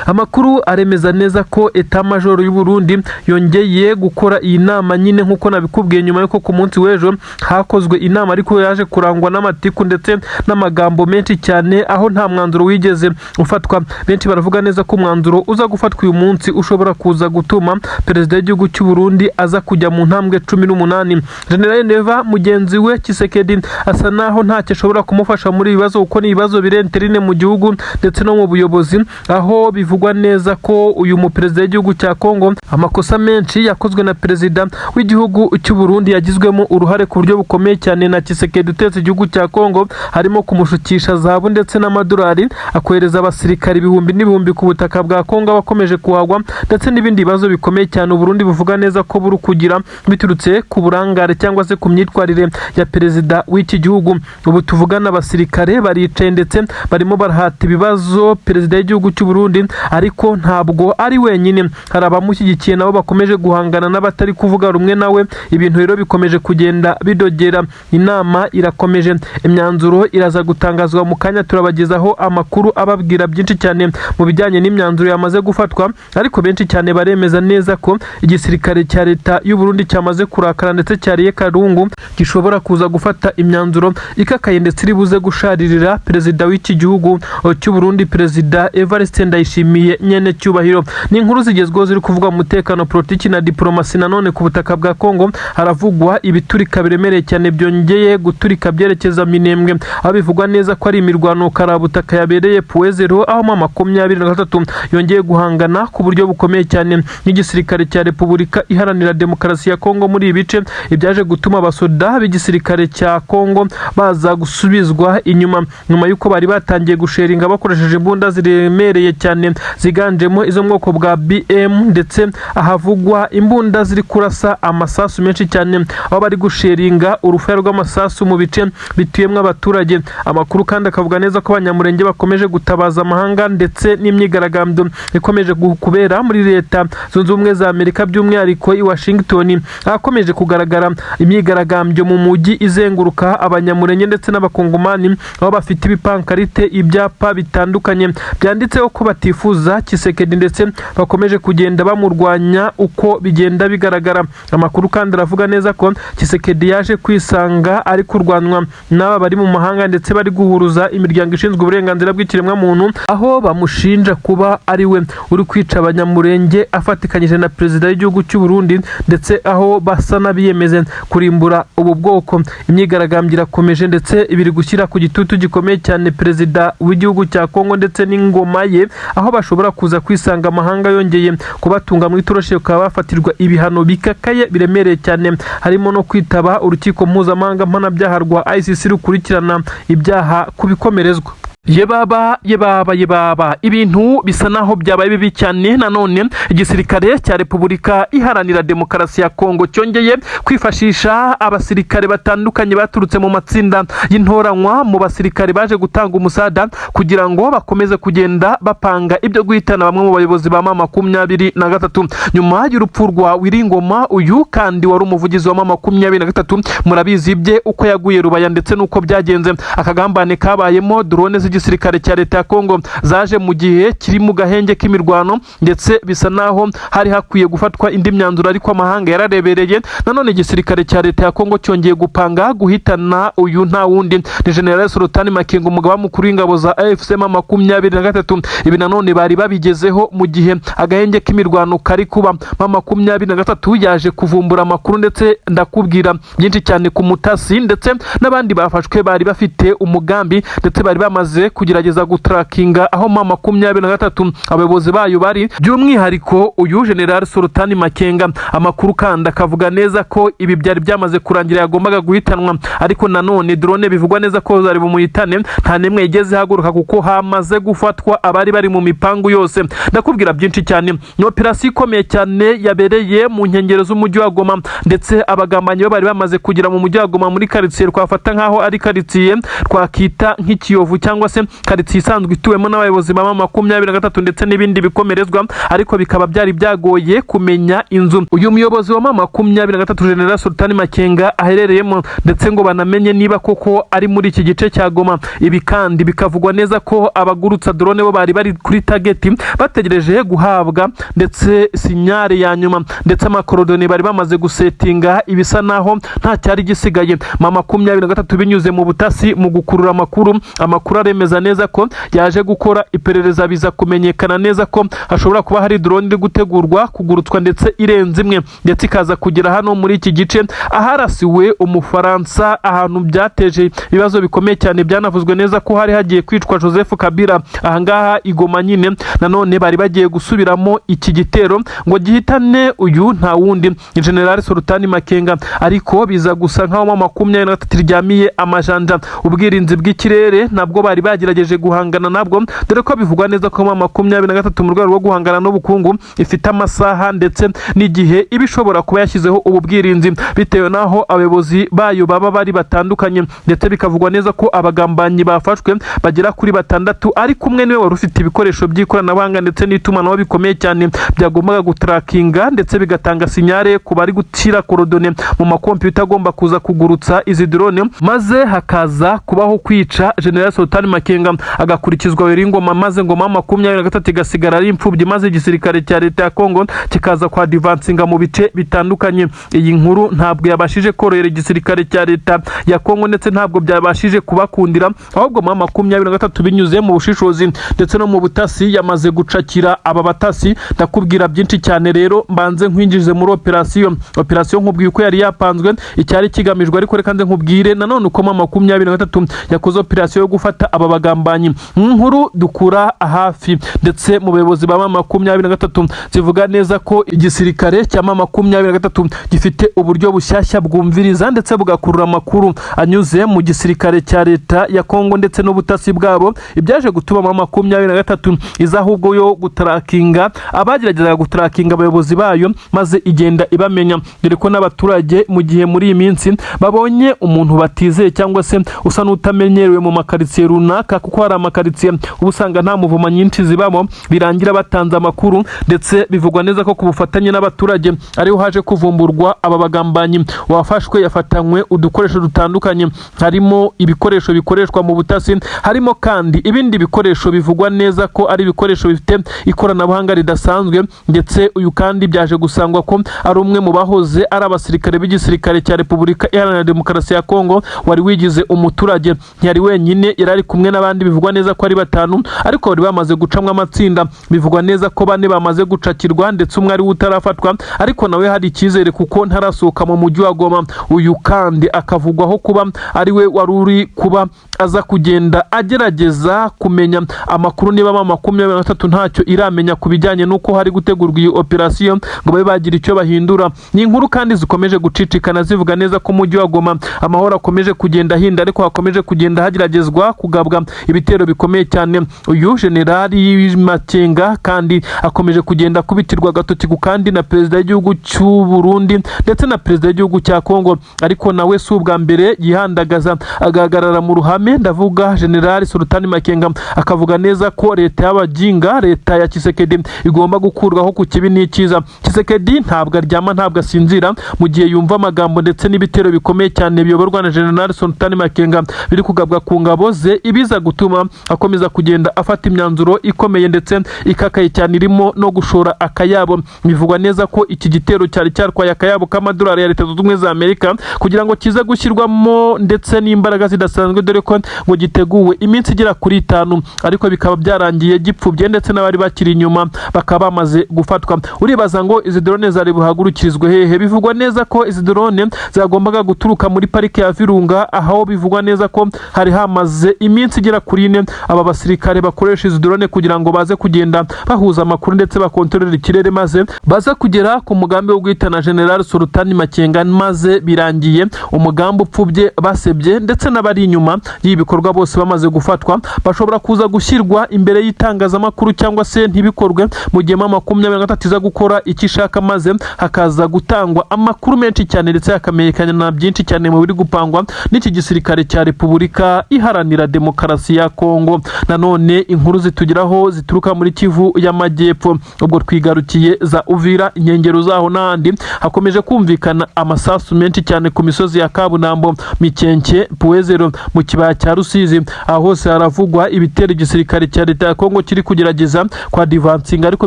Amakuru aremeza neza ko état-major y'u Burundi yongeye gukora iyi nama nyine nk'uko nabikubwiye, nyuma y'uko ku munsi w'ejo hakozwe inama ariko yaje kurangwa n'amatiku ndetse n'amagambo menshi cyane, aho nta mwanzuro wigeze ufatwa. Benshi baravuga neza ko umwanzuro uza gufatwa uyu munsi ushobora kuza gutuma perezida w'igihugu cy'u Burundi aza kujya mu ntambwe 18. General Neva, mugenzi we Tshisekedi asa naho ntacyo ashobora kumufasha muri ibi bibazo, kuko ni ibibazo biri interne mu gihugu ndetse no mu buyobozi, aho bivugwa neza ko uyu muperezida w'igihugu cya Kongo amakosa menshi yakozwe na perezida w'igihugu cy'u Burundi yagizwemo uruhare ku buryo bukomeye cyane na Tshisekedi utetse igihugu cya Kongo, harimo kumushukisha zahabu ndetse n'amadolari, akohereza abasirikari ibihumbi n'ibihumbi ku butaka bwa Kongo abakomeje kuhagwa, ndetse n'ibindi bibazo bikomeye cyane Uburundi buvuga neza ko buri kugira biturutse ku burangare cyangwa se ku myitwarire ya perezida w'iki gihugu. Ubu tuvugana abasirikare baricaye ndetse barimo barahata ibibazo perezida w'igihugu cy'u Burundi, ariko ntabwo ari wenyine, hari abamushyigikiye nabo bakomeje guhangana n'abatari kuvuga rumwe nawe. Ibintu rero bikomeje kugenda bidogera, inama irakomeje, imyanzuro iraza gutangazwa mu kanya. Turabagezaho amakuru ababwira byinshi cyane mu bijyanye n'imyanzuro yamaze gufatwa, ariko benshi cyane baremeza neza ko igisirikare cya leta y'u Burundi cyamaze kurakara ndetse cyariye karungu, gishobora kuza gufata imyanzuro ikakaye ndetse iri buze gusharirira perezida w'iki gihugu cy'u Burundi, perezida Evariste Ndayishimiye nyene cyubahiro. Ni inkuru zigezweho ziri kuvuga mu mutekano, politiki na diplomasi. Nanone ku butaka bwa Kongo haravugwa ibiturika biremereye cyane byongeye guturika byerekeza Minembwe, aho bivugwa neza ko ari imirwano karabutaka yabereye Point Zéro, aho M23 yongeye guhangana ku buryo bukomeye cyane n'igisirikare cya Repubulika Iharanira Demokarasi ya Kongo muri ibi bice, ibyaje gutuma abasoda b'igisirikare cya Kongo baza gusubizwa inyuma nyuma y'uko bari batangiye gusheringa bakoresheje imbunda ziremereye cyane ziganjemo izo mu bwoko bwa BM, ndetse ahavugwa imbunda ziri kurasa amasasu menshi cyane, aho bari gusheringa urufaya rw'amasasu mu bice bituyemo abaturage. Amakuru kandi akavuga neza ko Abanyamurenge bakomeje gutabaza amahanga, ndetse n'imyigaragambyo ikomeje kubera muri Leta Zunze Ubumwe za Amerika, by'umwihariko i Washington, ahakomeje kugaragara imyigaragambyo mu mujyi izenguruka, Abanyamurenge ndetse n'Abakongomani, aho bafite ibipankarite, ibyapa bitandukanye byanditseho ko batifuza Tshisekedi ndetse bakomeje kugenda bamurwanya uko bigenda bigaragara. Amakuru kandi aravuga neza ko Tshisekedi yaje kwisanga ari kurwanwa n'aba bari mu mahanga ndetse bari guhuruza imiryango ishinzwe uburenganzira bw'ikiremwamuntu, aho bamushinja kuba ari we uri kwica Abanyamurenge afatikanyije na perezida w'igihugu cy'u Burundi, ndetse aho basa n'abiyemeze kurimbura ubu bwoko. Imyigaragambyo irakomeje ndetse biri gushyira ku gitutu gikomeye cyane perezida w'igihugu cya Kongo ndetse n'ingoma ye, aho bashobora kuza kwisanga amahanga yongeye kubatunga mu itoroshi, bakaba bafatirwa ibihano bikakaye biremereye cyane, harimo no kwitaba urukiko mpuzamahanga mpanabyaha rwa ICC rukurikirana ibyaha ku bikomerezwa. Yebaba, yebaba, yebaba, ibintu bisa naho byabaye bibi cyane. Nanone igisirikare cya Repubulika Iharanira Demokarasi ya Kongo cyongeye kwifashisha abasirikare batandukanye baturutse mu matsinda y'intoranywa mu basirikare baje gutanga umusada kugira ngo bakomeze kugenda bapanga ibyo guhitana bamwe mu bayobozi ba M23 nyuma y'urupfu rwa Wiringoma. Uyu kandi wari umuvugizi wa M23, murabizi ibye, uko yaguye Rubaya ndetse n'uko byagenze, akagambane kabayemo, drone z'igisirikare cya leta ya Kongo zaje mu gihe kiri mu gahenge k'imirwano, ndetse bisa naho hari hakwiye gufatwa indi myanzuro, ariko amahanga yararebereye. Nanone igisirikare cya leta ya Kongo cyongeye gupanga guhitana uyu nta wundi ni General Sultani Makenga, umugaba mukuru w'ingabo za AFC M23. Ibi nanone bari babigezeho mu gihe agahenge k'imirwano kari kuba. M23 yaje kuvumbura amakuru, ndetse ndakubwira byinshi cyane ku mutasi ndetse n'abandi bafashwe bari bafite umugambi, ndetse bari bamaze kugerageza gutarakinga aho M23 abayobozi bayo bari, by'umwihariko uyu General Sultani Makenga. Amakuru kandi akavuga neza ko ibi byari byamaze kurangira, yagombaga guhitanwa, ariko nanone drone bivugwa neza ko zari bumuhitane nta n'imwe igeze ihaguruka, kuko hamaze gufatwa abari bari mu mipangu yose. Ndakubwira byinshi cyane. Ni operasiyo ikomeye cyane yabereye mu nkengero z'umujyi wa Goma, ndetse abagambanyi bo bari bamaze kugera mu mujyi wa Goma muri karitsiye twafata nk'aho ari karitsiye twakita nk'ikiyovu, cyangwa se karitsiye isanzwe ituwemo n'abayobozi ba M23 ndetse n'ibindi bikomerezwa, ariko bikaba byari byagoye kumenya inzu uyu muyobozi wa M23 General Sultani Makenga aherereyemo, ndetse ngo banamenye niba koko ari muri iki gice cya Goma. Ibi kandi bikavugwa neza ko abagurutsa drone bo bari bari kuri target, bategereje guhabwa ndetse signal ya nyuma, ndetse ama coordonnées bari bamaze gusetinga, ibisa naho nta cyari gisigaye. M23 binyuze mu butasi, mu gukurura amakuru, amakuru aremeza neza ko yaje gukora iperereza, biza kumenyekana neza ko hashobora kuba hari drone iri gutegurwa kugurutswa, ndetse irenze imwe, ndetse ikaza kugera hano muri iki gice aharasiwe Umufaransa, ahantu byateje ibibazo bikomeye cyane. Byanavuzwe neza ko hari hagiye kwicwa Joseph Kabila ahangaha i Goma nyine. Nanone bari bagiye gusubiramo iki gitero ngo gihitane uyu nta wundi ni General Sultani Makenga, ariko biza gusa nkaho M23 iryamiye amajanja. Ubwirinzi bw'ikirere nabwo bari bagerageje guhangana nabwo, dore ko bivugwa neza ko M23 mu rwego rwo guhangana n'ubukungu ifite amasaha ndetse n'igihe iba ishobora kuba yashyizeho ubu bwirinzi, bitewe n'aho abayobozi bayo baba bari batandukanye. Ndetse bikavugwa neza ko abagambanyi bafashwe bagera kuri batandatu, ariko umwe niwe wari ufite ibikoresho by'ikoranabuhanga ndetse n'itumanaho bikomeye cyane byagombaga gutarakinga ndetse bigatanga signal ku bari gushyira coordonnées mu makompiyuta agomba kuza kugurutsa izi drone, maze hakaza kubaho kwica General Sultani Makenga, agakurikizwa Ngoma, maze ngoma 23 igasigara ari imfubyi, maze igisirikare cya leta ya Kongo kikaza kwa advancinga mu bice bitandukanye. Iyi nkuru ntabwo yabashije korohera igisirikare cya leta ya Kongo, ndetse ntabwo byabashije kubakundira. Ahubwo M23 binyuze mu bushishozi ndetse no mu butasi yamaze gucakira aba batasi. Ndakubwira byinshi cyane. Rero mbanze nkwinjize muri operasiyo. Operasiyo nkubwiye uko yari yapanzwe, icyari kigamijwe, ariko reka nze nkubwire nanone uko M23 yakoze operasiyo yo gufata aba bagambanyi. Inkuru dukura hafi ndetse mu bayobozi ba M23 zivuga neza ko igisirikare cya M23 gifite uburyo bushyashya bwumviriza ndetse bugakurura amakuru anyuze mu gisirikare cya leta ya Kongo ndetse n'ubutasi bwabo, ibyaje gutuma M23 iza ahubwo yo gutarakinga abageragezaga gutarakinga abayobozi bayo, maze igenda ibamenya, dore ko n'abaturage mu gihe muri iyi minsi babonye umuntu batizeye cyangwa se usa n'utamenyerewe mu makaritsiye runaka, kuko hari amakaritsiye uba usanga nta mouvement nyinshi zibamo, birangira batanze amakuru. Ndetse bivugwa neza ko ku bufatanye n'abaturage ariho haje kuvumburwa aba bagambanyi. Wafashwe yafatanywe udukoresho dutandukanye, harimo ibikoresho bikoreshwa mu butasi, harimo kandi ibindi bikoresho bivugwa neza ko ari ibikoresho bifite ikoranabuhanga ridasanzwe. Ndetse uyu kandi byaje gusangwa ko ari umwe mu bahoze ari abasirikare b'igisirikare cya Repubulika Iharanira Demokarasi ya Kongo wari wigize umuturage. Ntiyari wenyine, yari ari kumwe n'abandi bivugwa neza ko ari batanu, ariko bari bamaze gucamwo amatsinda. Bivugwa neza ko bane bamaze gucakirwa, ndetse umwe ari we utarafatwa, ariko nawe hari icyizere kuko ntarasohoka mu mujyi wa Goma. Uyu kandi akavugwaho kuba ari we wari uri kuba aza kugenda agerageza kumenya amakuru niba M23 ntacyo iramenya ku bijyanye n'uko hari gutegurwa iyi operasiyo ngo babe bagira icyo bahindura. Ni inkuru kandi zikomeje gucicikana zivuga neza ko umujyi wa Goma amahoro akomeje kugenda ahinda, ariko hakomeje kugenda hageragezwa kugabwa ibitero bikomeye cyane. Uyu Generali Makenga kandi akomeje kugenda akubitirwa agatoki ku kandi na perezida w'igihugu cy'u Burundi ndetse na perezida w'igihugu cya Kongo, ariko nawe si ubwa mbere yihandagaza agahagarara mu ruhame. Ndavuga Generali Sultani Makenga, akavuga neza ko leta y'abaginga, leta ya Tshisekedi, igomba gukurwaho ku kibi n'icyiza. Tshisekedi ntabwo aryama, ntabwo asinzira mu gihe yumva amagambo ndetse n'ibitero bikomeye cyane biyoborwa na Generali Sultani Makenga biri kugabwa ku ngabo ze, ibiza gutuma akomeza kugenda afata imyanzuro ikomeye ndetse ikakaye cyane, irimo no gushora akayabo. Bivugwa neza ko iki gitero cyari cyatwaye akayabo k'amadolari ya Leta Zunze Ubumwe za Amerika kugira ngo kize gushyirwamo ndetse n'imbaraga zidasanzwe, dore ko ngo giteguwe iminsi igera kuri 5, ariko bikaba byarangiye gipfubye ndetse n'abari bakiri inyuma bakaba bamaze gufatwa. Uribaza ngo izi drone zari buhagurukirizwe hehe? Bivugwa neza ko izi drone zagombaga guturuka muri parike ya Virunga, aho bivugwa neza ko hari hamaze iminsi igera kuri 4 aba basirikare bakoresha izi drone kugira ngo baze kugenda bahuza amakuru ndetse bakontorera ikirere, maze baze kugera ku mugambi wo guhitana General Sultani Makenga. Maze birangiye umugambi upfubye, basebye, ndetse n'abari inyuma y'ibi bikorwa bose bamaze gufatwa, bashobora kuza gushyirwa imbere y'itangazamakuru cyangwa se ntibikorwe, mu gihe M23 iza gukora icyo ishaka, maze hakaza gutangwa amakuru menshi cyane ndetse hakamenyekana na byinshi cyane mu biri gupangwa n'iki gisirikare cya Repubulika Iharanira Demokarasi ya Kongo. Nanone inkuru zitugeraho zituruka muri Kivu y'Amajyepfo, ubwo twigarukiye za Uvira, inkengero zaho n'ahandi, hakomeje kumvikana amasasu menshi cyane ku misozi ya Kabunambo, Mikenke, Puwezero, mu kibaya cya Rusizi. Aho hose haravugwa ibitero igisirikare cya leta ya Kongo kiri kugerageza kwa advancinga, ariko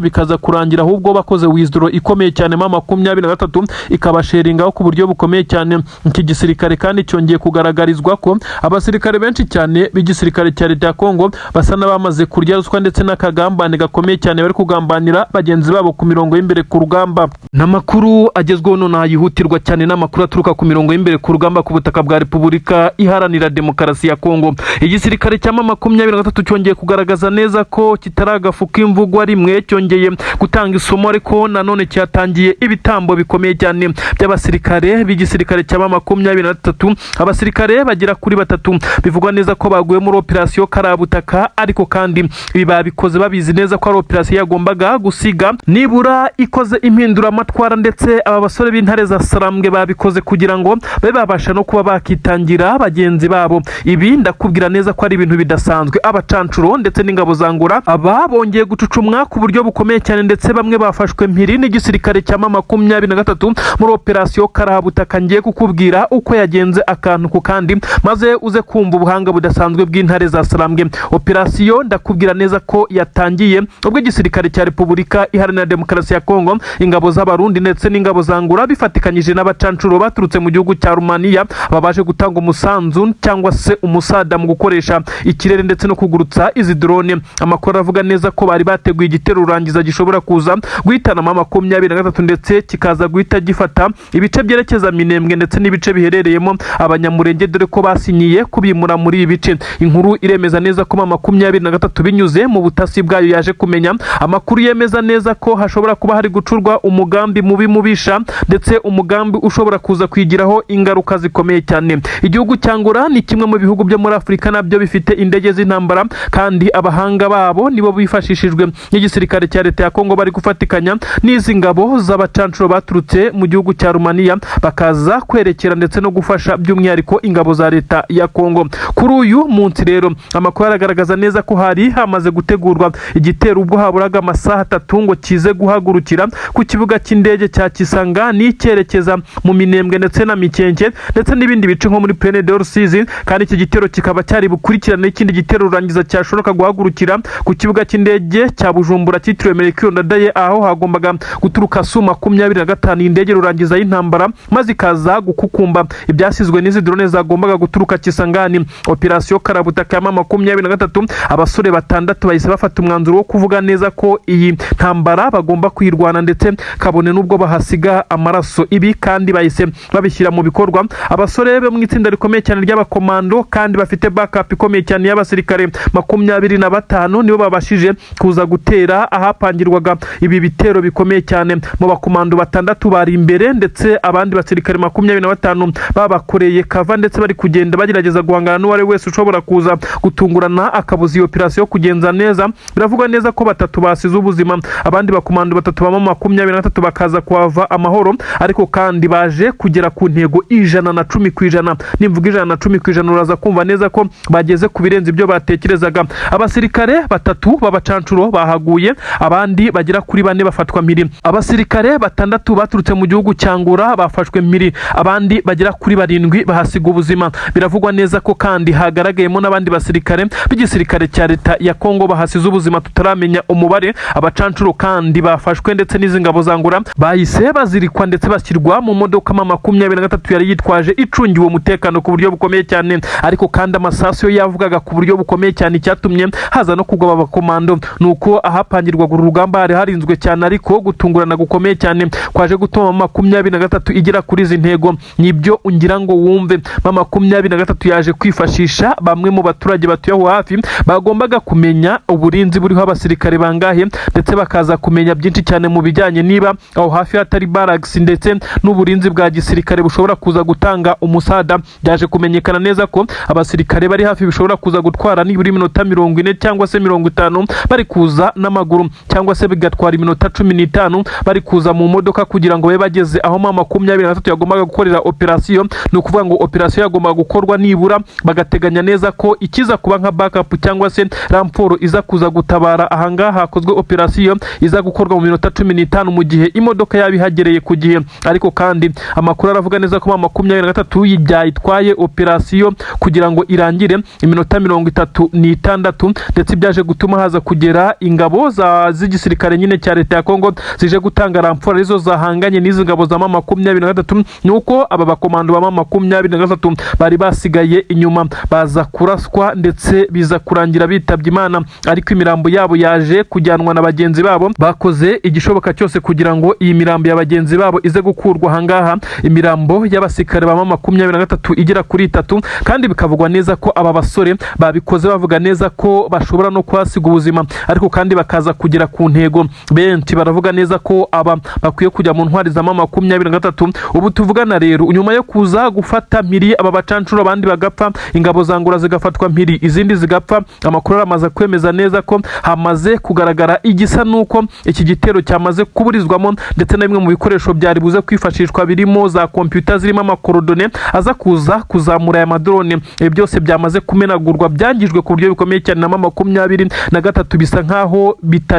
bikaza kurangira ahubwo bakoze withdraw ikomeye cyane, M23 ikabasheringaho ku buryo bukomeye cyane. Iki gisirikare kandi cyongeye kugaragarizwa ko abasirikare benshi cyane b'igisirikare cya leta ya Kongo basa n'abamaze kurya ruswa ndetse n'akagambane gakomeye cyane, bari kugambanira bagenzi babo ku mirongo y'imbere ku rugamba. N'amakuru agezweho nonaha yihutirwa cyane, n'amakuru aturuka ku mirongo y'imbere ku rugamba ku butaka bwa Repubulika Iharanira Demokarasi ya Kongo. Igisirikare cya M23 cyongeye kugaragaza neza ko kitari agafu k'imvugwa rimwe, cyongeye gutanga isomo, ariko nanone cyatangiye ibitambo bikomeye cyane by'abasirikare b'igisirikare cya M23. Abasirikare bagera kuri batatu bivugwa neza ko baguye muri operasiyo Karabutaka, ariko kandi ibi babikoze babizi neza ko ari operasiyo yagombaga gusiga nibura ikoze impinduramatwara, ndetse aba basore b'intare za Sarambwe babikoze kugira ngo babe babasha no kuba bakitangira bagenzi babo. Ibi ndakubwira neza ko ari ibintu bidasanzwe. Abacancuro ndetse n'ingabo za Angola aba bongeye gucucumwa ku buryo bukomeye cyane, ndetse bamwe bafashwe mpiri n'igisirikare cya M23 muri operasiyo Karabutaka. Ngiye kukubwira uko yagenze akantu ku kandi, maze uze kumva ubuhanga budasanzwe bw'intare za Sarambwe. Operasiyo ndakubwira neza ko yatangiye ubwo igisirikare cya Repubulika Iharanira Demokarasi ya Kongo, ingabo z'Abarundi ndetse n'ingabo za Angola bifatikanyije n'abacancuro baturutse mu gihugu cya Rumaniya, babashe gutanga umusanzu cyangwa se umusada mu gukoresha ikirere ndetse no kugurutsa izi drone. Amakuru avuga neza ko bari bateguye igitero rurangiza gishobora kuza guhitana M23 ndetse kikaza guhita gifata ibice byerekeza Minembwe ndetse n'ibice biherereyemo Abanyamurenge, dore ko basinyiye kubimura muri ibi bice. Inkuru iremeza neza ko M23 binyuze mu butasi bwayo yaje kumenya amakuru yemeza neza ko hashobora kuba hari gucurwa umugambi mubi mubisha, ndetse umugambi ushobora kuza kwigiraho ingaruka zikomeye cyane. Igihugu cya Angola ni kimwe mu bihugu byo muri Afurika nabyo bifite indege z'intambara, kandi abahanga babo nibo bifashishijwe n'igisirikare cya leta ya Kongo bari gufatikanya n'izi ngabo z'abacancuro baturutse mu gihugu cya Rumaniya, bakaza kwerekera ndetse no gufasha by'umwihariko ingabo za leta ya Kongo. Kuri uyu munsi rero amakuru aragaragaza neza ko hari hamaze gutegurwa igitero ubwo haburaga amasaha 3 ngo kize guhagurukira ku kibuga cy'indege cya Kisangani cyerekeza mu Minembwe ndetse na Mikenke ndetse n'ibindi bice nko muri Plaine de Rusizi. Kandi iki gitero kikaba cyari bukurikirane n'ikindi gitero rurangiza cyashoboka guhagurukira ku kibuga cy'indege cya Bujumbura cyitiriwe Melchior Ndadaye, aho hagombaga guturuka Su 25, indege rurangiza y'intambara, maze ikaza gukukumba ibyasizwe n'izi drone zagombaga guturuka Kisangani. Operasiyo Karabutaka ya M23, abasore batandatu bahise bafata umwanzuro wo kuvuga neza ko iyi ntambara bagomba kuyirwana ndetse kabone n'ubwo bahasiga amaraso. Ibi kandi bahise babishyira mu bikorwa. Abasore bo mu itsinda rikomeye cyane ry'abakomando kandi kandi bafite backup ikomeye cyane y'abasirikare 25, nibo babashije kuza gutera ahapangirwaga ibi bitero bikomeye cyane. Mu bakomando batandatu bari imbere, ndetse abandi basirikare 25 babakoreye cover, ndetse bari kugenda bagerageza guhangana n'uwo ari we wese ushobora kuza gutungurana akabuza iyo operasiyo kugenza neza. Biravugwa neza ko batatu basize ubuzima, abandi bakomando batatu baba 23 bakaza kuhava amahoro, ariko kandi baje kugera ku ntego 110%. Nimvuga 110%, uraza kumva neza ko bageze ku birenze ibyo batekerezaga. Abasirikare batatu b'abacancuro bahaguye, abandi bagera kuri bane bafatwa mpiri. Abasirikare batandatu baturutse mu gihugu cya Angola bafashwe mpiri, abandi bagera kuri barindwi bahasiga ubuzima. Biravugwa neza ko kandi hagaragayemo n'abandi basirikare b'igisirikare cya leta ya Kongo bahasize ubuzima, tutaramenya umubare. Abacancuro kandi bafashwe ndetse n'izi ngabo za Angola bahise bazirikwa ndetse bashyirwa mu modoka ma 23 yari yitwaje, icungiwe umutekano ku buryo bukomeye cyane. Ariko kandi amasasu yo yavugaga ku buryo bukomeye cyane. Icyatumye haza no kugwa abakomando ni uko ahapangirwaga uru rugamba hari harinzwe cyane, ariko gutungurana gukomeye cyane kwaje gutuma 23 igera kuri izi ntego. Nibyo ngira ngo wumve. Ma 23 yaje kwifashisha bamwe mu baturage batuye aho hafi, bagombaga kumenya uburinzi buriho abasirikare bangahe, ndetse bakaza kumenya byinshi cyane mu bijyanye niba aho hafi hatari barracks ndetse n'uburinzi bwa gisirikare bushobora kuza gutanga umusada. Byaje kumenyekana neza ko abasirikare bari hafi bishobora kuza gutwara nibura iminota 40 cyangwa se 50 bari kuza n'amaguru, cyangwa se bigatwara iminota 15 bari kuza mu modoka, kugira ngo babe bageze aho ma 23 yagombaga gukorera operasiyo. Ni ukuvuga ngo operasiyo yagombaga gukorwa nibura bagateganya neza ko ikiza kuba nka backup cyangwa se renfort iza kuza gutabara ahangaha hakozwe operasiyo iza gukorwa mu minota 15, mu gihe imodoka yaba ihagereye ku gihe. Ariko kandi amakuru aravuga neza ko ma 23 byayitwaye operasiyo kugira ngo irangire iminota 36, ndetse byaje gutuma haza kugera ingabo z'igisirikare nyine cya leta ya Kongo zije gutanga renfort, arizo zahanganye n'izi ngabo za ma 23. Ni uko aba bakomando ba ma 23 bari basigaye inyuma baza kuraswa, ndetse biza kurangira bitabye Imana, ariko imirambo yabo yaje kujyanwa na bagenzi babo. Bakoze igishoboka cyose kugira ngo iyi mirambo ya bagenzi babo ize gukurwa ahangaha, imirambo y'abasirikare ba ma 23 igera kuri itatu. Kandi bikavugwa neza ko aba basore babikoze bavuga neza ko bashobora no kuhasiga ubuzima, ariko kandi bakaza kugera ku ntego. Benshi baravuga neza ko aba bakwiye kujya mu ntwari za ma 23. Ubu tuvugana rero, nyuma yo kuza gufata mpiri aba bacancuro, abandi bagapfa, ingabo za Angola zigafatwa mpiri, izindi zigapfa, amakuru aramaze kwemeza neza ko hamaze kugaragara igisa n'uko iki gitero cyamaze kuburizwamo, ndetse na bimwe mu bikoresho byari buze kwifashishwa birimo za kompiyuta zirimo ama coordonnées aza kuza kuzamura aya madrone, ibi byose byamaze kumenagurwa, byangijwe ku buryo bikomeye cyane na ma 23. Bisa nkaho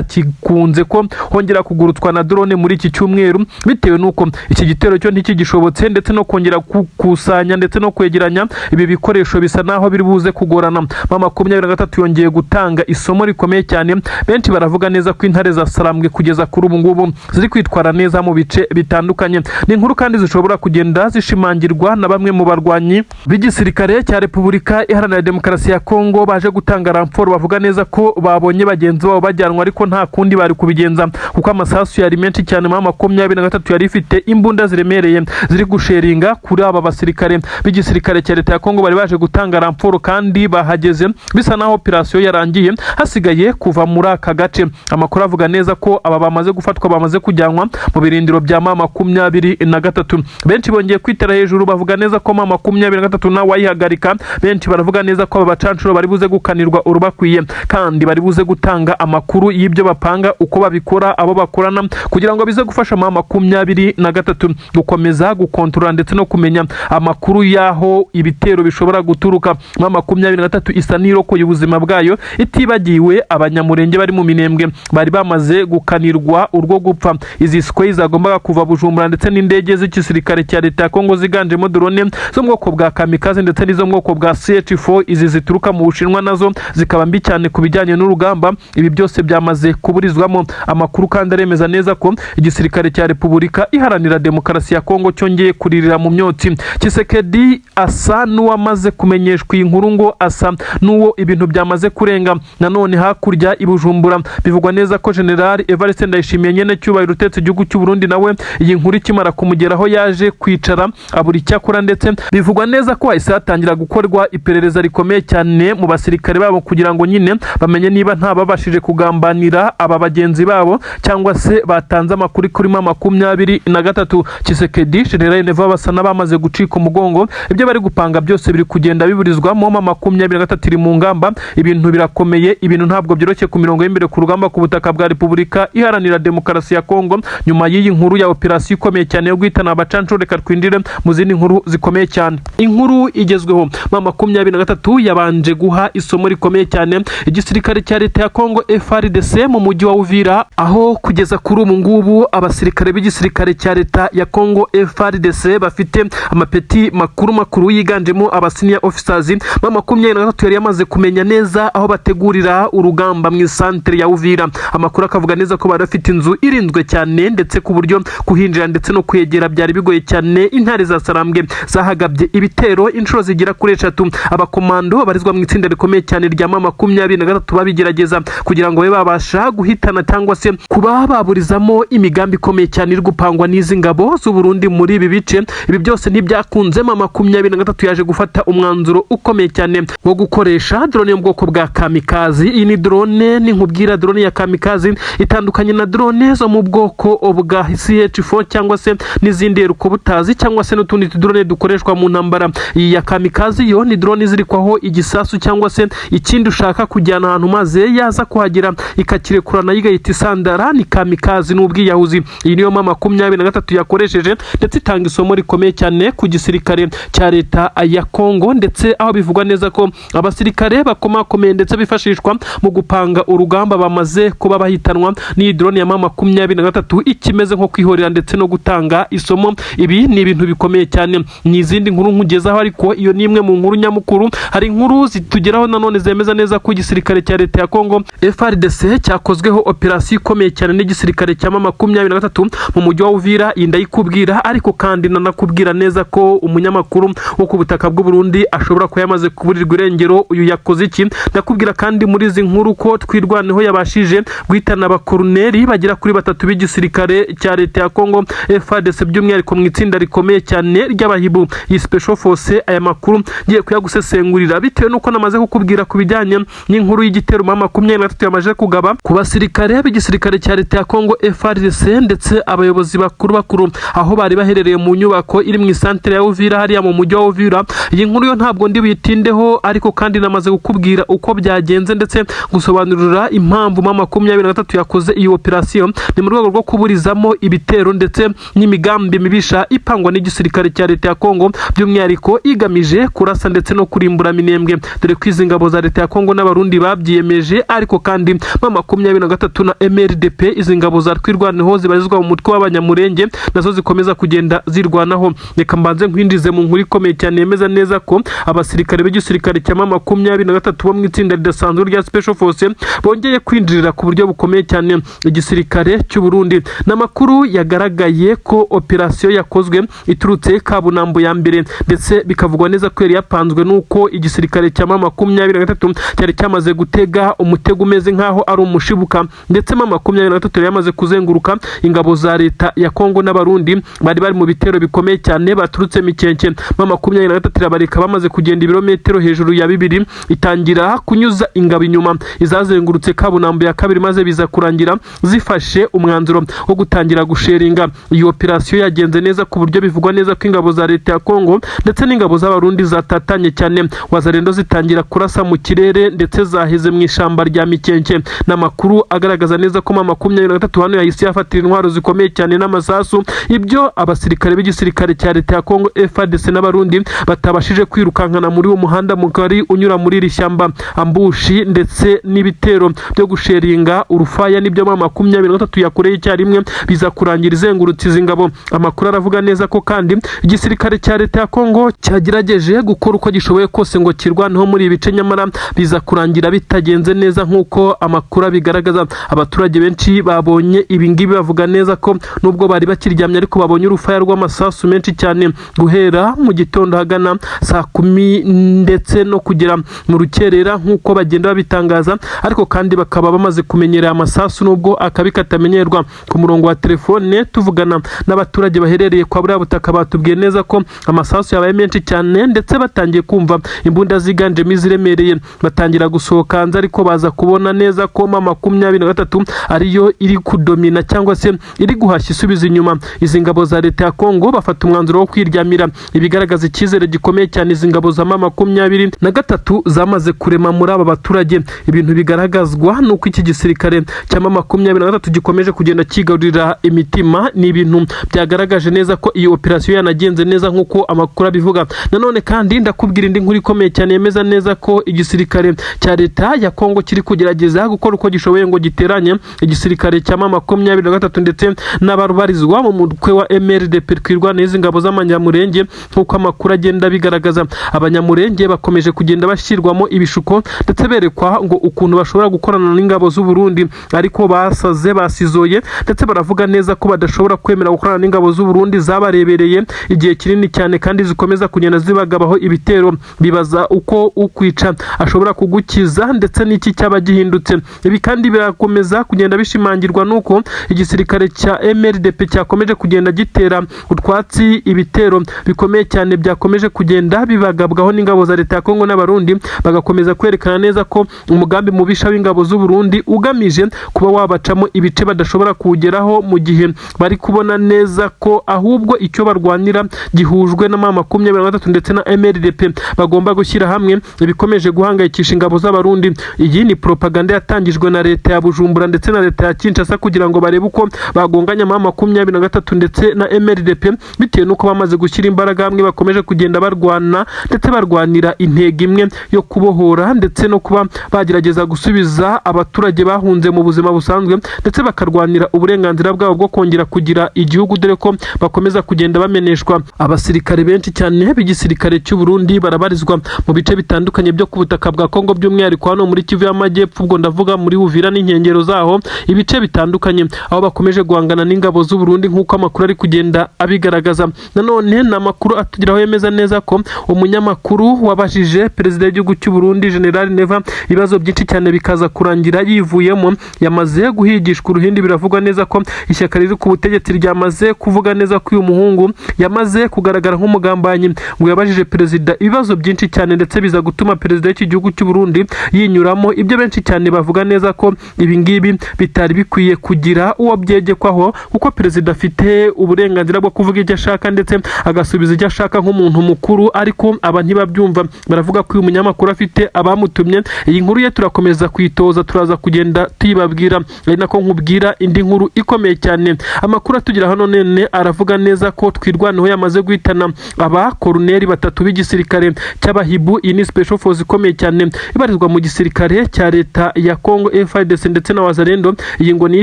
bitakikunze ko hongera kugurutswa na drone muri iki cyumweru, bitewe n'uko iki gitero cyo ntikigishobotse, ndetse no kongera gukusanya ndetse no kwegeranya ibi bikoresho bisa naho biri buze kugorana. Ma 23 yongeye gutanga isomo rikomeye cyane. Benshi baravuga neza ko intare za Sarambwe kugeza kuri ubu ngubu ziri kwitwara neza mu bice bitandukanye. Ni inkuru kandi zishobora kugenda zishimangirwa na bamwe mu barwanyi b'igisirikare cya Repubulika Iharanira Demokarasi ya Kongo baje gutanga renfort, bavuga neza ko babonye bagenzi babo bajyanwa, ariko nta kundi bari kubigenza kuko amasasu yari menshi cyane. Ma 23 yari ifite imbunda ziremereye ziri gusheringa kuri aba basirikare b'igisirikare cya leta ya Kongo bari baje gutanga renfort, kandi bahageze bisa naho operasiyo yarangiye, hasigaye kuva muri aka gace. Amakuru avuga neza ko aba bamaze gufatwa, bamaze kujyanwa mu birindiro bya ma 23. Benshi bongeye kwitera hejuru, bavuga neza ko ma 23 nawe wayihagarika. Benshi baravuga neza ko aba bacancuro bari buze gukanirwa urubakwiye, kandi bari buze gutanga amakuru y'ibyo bapanga, uko babikora, abo bakorana, kugira ngo bize gufasha ma 23 gukomeza gukontorora ndetse no kumenya amakuru y'aho ibitero bishobora guturuka. Ma 23 isa n'irokoye ubuzima bwayo, itibagiwe Abanyamurenge bari mu Minembwe bari bamaze gukanirwa urwo gupfa. Izi Sukhoi zagombaga kuva Bujumbura ndetse n'indege z'igisirikare cya leta ya Kongo ziganjemo drone zo mu bwoko bwa kamikaze ndetse n'izo mu bwoko bwa CH4, izi zituruka mu Bushinwa, nazo zikaba mbi cyane ku bijyanye n'urugamba. Ibi byose byamaze kuburizwamo. Amakuru kandi aremeza neza ko igisirikare cya Repubulika Iharanira Demokarasi ya Kongo cyongeye kuririra mu myotsi. Tshisekedi asa n'uwamaze kumenyeshwa iyi nkuru, ngo asa n'uwo ibintu byamaze kurenga. Nanone hakurya i Bujumbura bivugwa neza ko General Evariste Ndayishimiye, nyene cyubahiro utetse igihugu cy'u Burundi, nawe iyi nkuru ikimara kumugeraho yaje kwicara abura icyo akora, ndetse bivugwa neza ko hahise hatangira. gukorwa iperereza rikomeye cyane mu basirikare babo, kugira ngo nyine bamenye niba nta babashije kugambanira aba bagenzi babo cyangwa se batanze amakuru kuri M23. Tshisekedi, General Neva basa n'abamaze gucika umugongo. Ibyo bari gupanga byose biri kugenda biburizwamo. M23 iri mu ngamba. Ibintu birakomeye, ibintu ntabwo byoroshye ku mirongo y'imbere ku rugamba ku butaka bwa Repubulika Iharanira Demokarasi ya Kongo. Nyuma y'iyi nkuru ya operasiyo ikomeye cyane yo guhitana abacanshuro, reka twinjire mu zindi nkuru zikomeye cyane. Inkuru igezweho: M23 yabanje guha isomo rikomeye cyane igisirikare cya leta ya Kongo, FARDC, mu mujyi wa Uvira, aho kugeza kuri ubu ngubu abasirikare b'igisirikare cya leta ya Kongo, FARDC, bafite amapeti makuru makuru yiganjemo aba senior officers. M23 yari yamaze kumenya neza aho bategurira urugamba mu isantere ya Uvira. Amakuru akavuga neza ko bari bafite inzu irinzwe cyane, ndetse ku buryo kuhinjira ndetse no kwegera byari bigoye cyane. Intare za Sarambwe zahagabye ibitero inshuro zigera kuri eshatu. Abakomando babarizwa mu itsinda rikomeye cyane rya M23 babigerageza kugira ngo babe babasha guhitana cyangwa se kuba baburizamo imigambi ikomeye cyane iri gupangwa n'izi ngabo z'u Burundi muri ibi bice. Ibi byose ntibyakunze. M23 yaje gufata umwanzuro ukomeye cyane wo gukoresha drone yo mu bwoko bwa kamikazi. Iyi ni drone, ninkubwira drone ya kamikazi, itandukanye na drone zo mu bwoko bwa CH4 cyangwa se n'izindi helicopters cyangwa se n'utundi tudrone dukoreshwa mu ntambara. Iyi ya kamikazi yo ni drone izirikwaho igisasu cyangwa se ikindi ushaka kujyana ahantu, maze yaza kuhagera ikakirekura nayo igahita isandara. Ni kamikazi, ni ubwiyahuzi. Iyi niyo M23 yakoresheje, ndetse itanga isomo rikomeye cyane ku gisirikare cya leta ya Kongo, ndetse aho bivugwa neza ko abasirikare bakomakomeye ndetse bifashishwa mu gupanga urugamba bamaze kuba bahitanwa n'iyi drone ya M23, ikimeze nko kwihorera ndetse no gutanga isomo. Ibi ni ibintu bikomeye cyane. Ni izindi nkuru nkugezaho, ariko iyo ni imwe mu nkuru nyamukuru. Hari inkuru zitugeraho nanone zemeza neza ko igisirikare cya leta ya Kongo, FARDC, cyakozweho operasiyo ikomeye cyane n'igisirikare cya M23 mu mujyi wa Uvira. Iyi ndayikubwira, ariko kandi nanakubwira neza ko umunyamakuru wo ku butaka bw'u Burundi ashobora kuba yamaze kuburirwa irengero. Uyu yakoze iki? Ndakubwira kandi muri izi nkuru ko Twirwaneho yabashije guhitana abakoroneri bagera kuri batatu b'igisirikare cya leta ya Kongo, FARDC, by'umwihariko mu itsinda rikomeye cyane ry'abahibu, iyi Special Force. Aya makuru ngiye kuyagusesengurira bitewe n'uko namaze kukubwira ku bijyanye n'inkuru y'igitero M23 yamaze kugaba ku basirikare b'igisirikare cya leta ya Kongo, FARDC, ndetse abayobozi bakuru bakuru aho bari baherereye mu nyubako iri mu isantere ya Uvira, hariya mu mujyi wa Uvira. Iyi nkuru yo ntabwo ndi buyitindeho, ariko kandi namaze kukubwira uko byagenze ndetse gusobanurira impamvu M23 yakoze iyi operasiyo. Ni mu rwego rwo kuburizamo ibitero ndetse n'imigambi mibisha ipangwa n'igisirikare cya leta ya Kongo, by'umwihariko igamije kurasa ndetse no kurimbura Minembwe, dore ko izi ngabo za leta ya Kongo n'Abarundi babyiyemeje. Ariko kandi M23 na MRDP, izi ngabo za Twirwaneho zibarizwa mu mutwe w'Abanyamurenge, nazo zikomeza kugenda zirwanaho. Reka mbanze nkwinjize mu nkuru ikomeye cyane yemeza neza ko abasirikare b'igisirikare cya M23 bo mu itsinda ridasanzwe rya Special Force bongeye kwinjirira ku buryo bukomeye cyane igisirikare cy'u Burundi. N'amakuru yagaragaye ko operasiyo yakozwe iturutse Kabunambo ya mbere, ndetse bikavugwa neza ko yari yapanzwe n'uko igisirikare cya M23 cyari cyamaze gutega umutego umeze nk'aho ari umushibuka, ndetse M23 yari yamaze kuzenguruka ingabo za leta ya Kongo n'Abarundi bari bari mu bitero bikomeye cyane baturutse Mikenke. M23 irabareka bamaze kugenda ibirometero hejuru ya 2, itangira kunyuza ingabo inyuma izazengurutse Kabunambo ya kabiri, maze biza kurangira zifashe umwanzuro wo gutangira gusheringa. Iyi operasiyo yagenze neza ku buryo bivugwa neza ko ingabo za leta ya Kongo ndetse n'ingabo z'Abarundi zatatanye cyane. Wazalendo zitangira kurasa mu kirere ndetse zaheze mu ishyamba rya Mikenke. N'amakuru agaragaza neza ko M23 hano yahise yafatira intwaro zikomeye cyane n'amasasu, ibyo abasirikare b'igisirikare cya leta ya Kongo, FARDC, n'Abarundi batabashije kwirukankana muri uwo muhanda mugari unyura muri iri shyamba. Ambush ndetse n'ibitero byo gusheringa urufaya nibyo M23 yakoreye icyarimwe, biza kurangira izengurutse izi ngabo. Amakuru aravuga neza ko kandi igisirikare cya leta ya Kongo cyagerageje gukora uko gishoboye kose ngo kirwaneho muri ibi bice, nyamara biza kurangira bitagenze neza nk'uko amakuru abigaragaza. Abaturage benshi babonye ibi ngibi bavuga neza ko nubwo bari bakiryamye, ariko babonye urufaya rw'amasasu menshi cyane guhera mu gitondo hagana saa 10 ndetse no kugera mu rukerera nk'uko bagenda babitangaza. Ariko kandi bakaba bamaze kumenyera amasasu nubwo akabi katamenyerwa. Ku murongo wa telefone tuvugana n'abaturage baherereye kwa buriya butaka, batubwiye neza ko amasasu yabaye menshi cyane ndetse ndetse batangiye kumva imbunda ziganjemo iziremereye, batangira gusohoka hanze, ariko baza kubona neza ko M23 ariyo iri kudomina cyangwa se iri guhashya isubiza inyuma izi ngabo za leta ya Kongo. Bafata umwanzuro wo kwiryamira, ibigaragaza icyizere gikomeye cyane izi ngabo za M23 zamaze kurema muri aba baturage. Ibintu bigaragazwa nuko iki gisirikare cya M23 gikomeje kugenda kigarurira imitima. Ni ibintu byagaragaje neza ko iyi operasiyo yanagenze neza nk'uko amakuru abivuga. Nanone kandi ndakubwira indi nkuru ikomeye cyane yemeza neza ko igisirikare cya leta ya Kongo kiri kugerageza gukora uko gishoboye ngo giteranye igisirikare cya M23 ndetse n'ababarizwa mu mutwe wa MRDP Twirwaneho, izi ngabo z'Abanyamurenge. Nk'uko amakuru agenda abigaragaza, Abanyamurenge bakomeje kugenda bashyirwamo ibishuko ndetse berekwa ngo ukuntu bashobora gukorana n'ingabo z'u Burundi, ariko basaze basizoye ndetse baravuga neza ko badashobora kwemera gukorana n'ingabo z'u Burundi zabarebereye igihe kinini cyane kandi zikomeza kugenda zibagabaho ibitero. Bibaza uko ukwica ashobora kugukiza ndetse n'iki cyaba gihindutse. Ibi kandi birakomeza kugenda bishimangirwa n'uko igisirikare cya MRDP cyakomeje kugenda gitera utwatsi ibitero bikomeye cyane byakomeje kugenda bibagabwaho n'ingabo za leta ya Kongo n'Abarundi, bagakomeza kwerekana neza ko umugambi mubisha w'ingabo z'u Burundi ugamije kuba wabacamo ibice badashobora kuwugeraho, mu gihe bari kubona neza ko ahubwo icyo barwanira gihujwe na M23 ndetse na MRDP, bagomba gushyira hamwe, ibikomeje guhangayikisha ingabo z'Abarundi. Iyi ni propaganda yatangijwe na leta ya Bujumbura ndetse na leta ya Kinshasa kugira ngo barebe uko bagonganya M23 ndetse na MRDP, bitewe n'uko bamaze gushyira imbaraga hamwe, bakomeje kugenda barwana ndetse barwanira intego imwe yo kubohora ndetse no kuba bagerageza gusubiza abaturage bahunze mu buzima busanzwe, ndetse bakarwanira uburenganzira bwabo bwo kongera kugira igihugu, dore ko bakomeza kugenda bameneshwa. Abasirikare benshi cyane b'igisirikare cy'u Burundi barabarizwa mu bice bitandukanye byo ku butaka bwa Kongo, by'umwihariko hano muri Kivu y'Amajyepfo, ubwo ndavuga muri Uvira n'inkengero zaho, ibice bitandukanye aho bakomeje guhangana n'ingabo z'u Burundi nk'uko amakuru ari kugenda abigaragaza. Nanone ni amakuru atugeraho yemeza neza ko umunyamakuru wabajije perezida w'igihugu cy'u Burundi, General Neva, ibibazo byinshi cyane bikaza kurangira yivuyemo, yamaze guhigishwa uruhindi. Biravugwa neza ko ishyaka riri ku butegetsi ryamaze kuvuga neza ko uyu muhungu yamaze kugaragara nk'umugambanyi. Ngo yabajije perezida ibibazo byinshi cyane ndetse biza gutuma perezida w'iki gihugu cy'u Burundi yinyuramo, ibyo benshi cyane bavuga neza ko ibi ngibi bitari bikwiye kugira uwo byegekwaho, kuko perezida afite uburenganzira bwo kuvuga icyo ashaka ndetse agasubiza icyo ashaka nk'umuntu mukuru. Ariko aba ntibabyumva, baravuga ko uyu munyamakuru afite abamutumye. Iyi nkuru ye turakomeza kuyitoza, turaza kugenda tuyibabwira, ari nako nkubwira indi nkuru ikomeye cyane. Amakuru atugera hano none aravuga neza ko Twirwaneho yamaze guhitana aba koroneri batatu b'igisirikare cy'Abahibu. Iyi ni special force ikomeye cyane ibarizwa mu gisirikare cya leta ya Congo, FARDC ndetse na Wazalendo. Iyi ngo niyo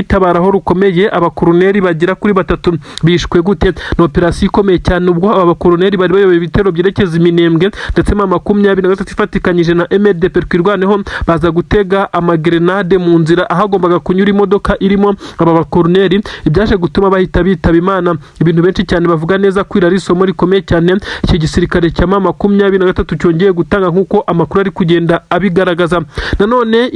itabaraho rukomeye. Abakoroneri bagera kuri batatu bishwe gute? Ni operasiyo ikomeye cyane ubwo aba bakoroneri bari bayoboye ibitero byerekeza Iminembwe, ndetse M23 ifatikanyije na MRDP Twirwaneho baza gutega amagerenade mu nzira ahagombaga kunyura imodoka irimo aba bakoroneri, ibyaje gutuma bahita bitaba Imana. Ibintu benshi cyane bavuga neza ko iri ari isomo rikomeye cyane iki gisirikare cya M23 cyongeye gutanga, nk'uko amakuru ari kugenda abigaragaza nanone.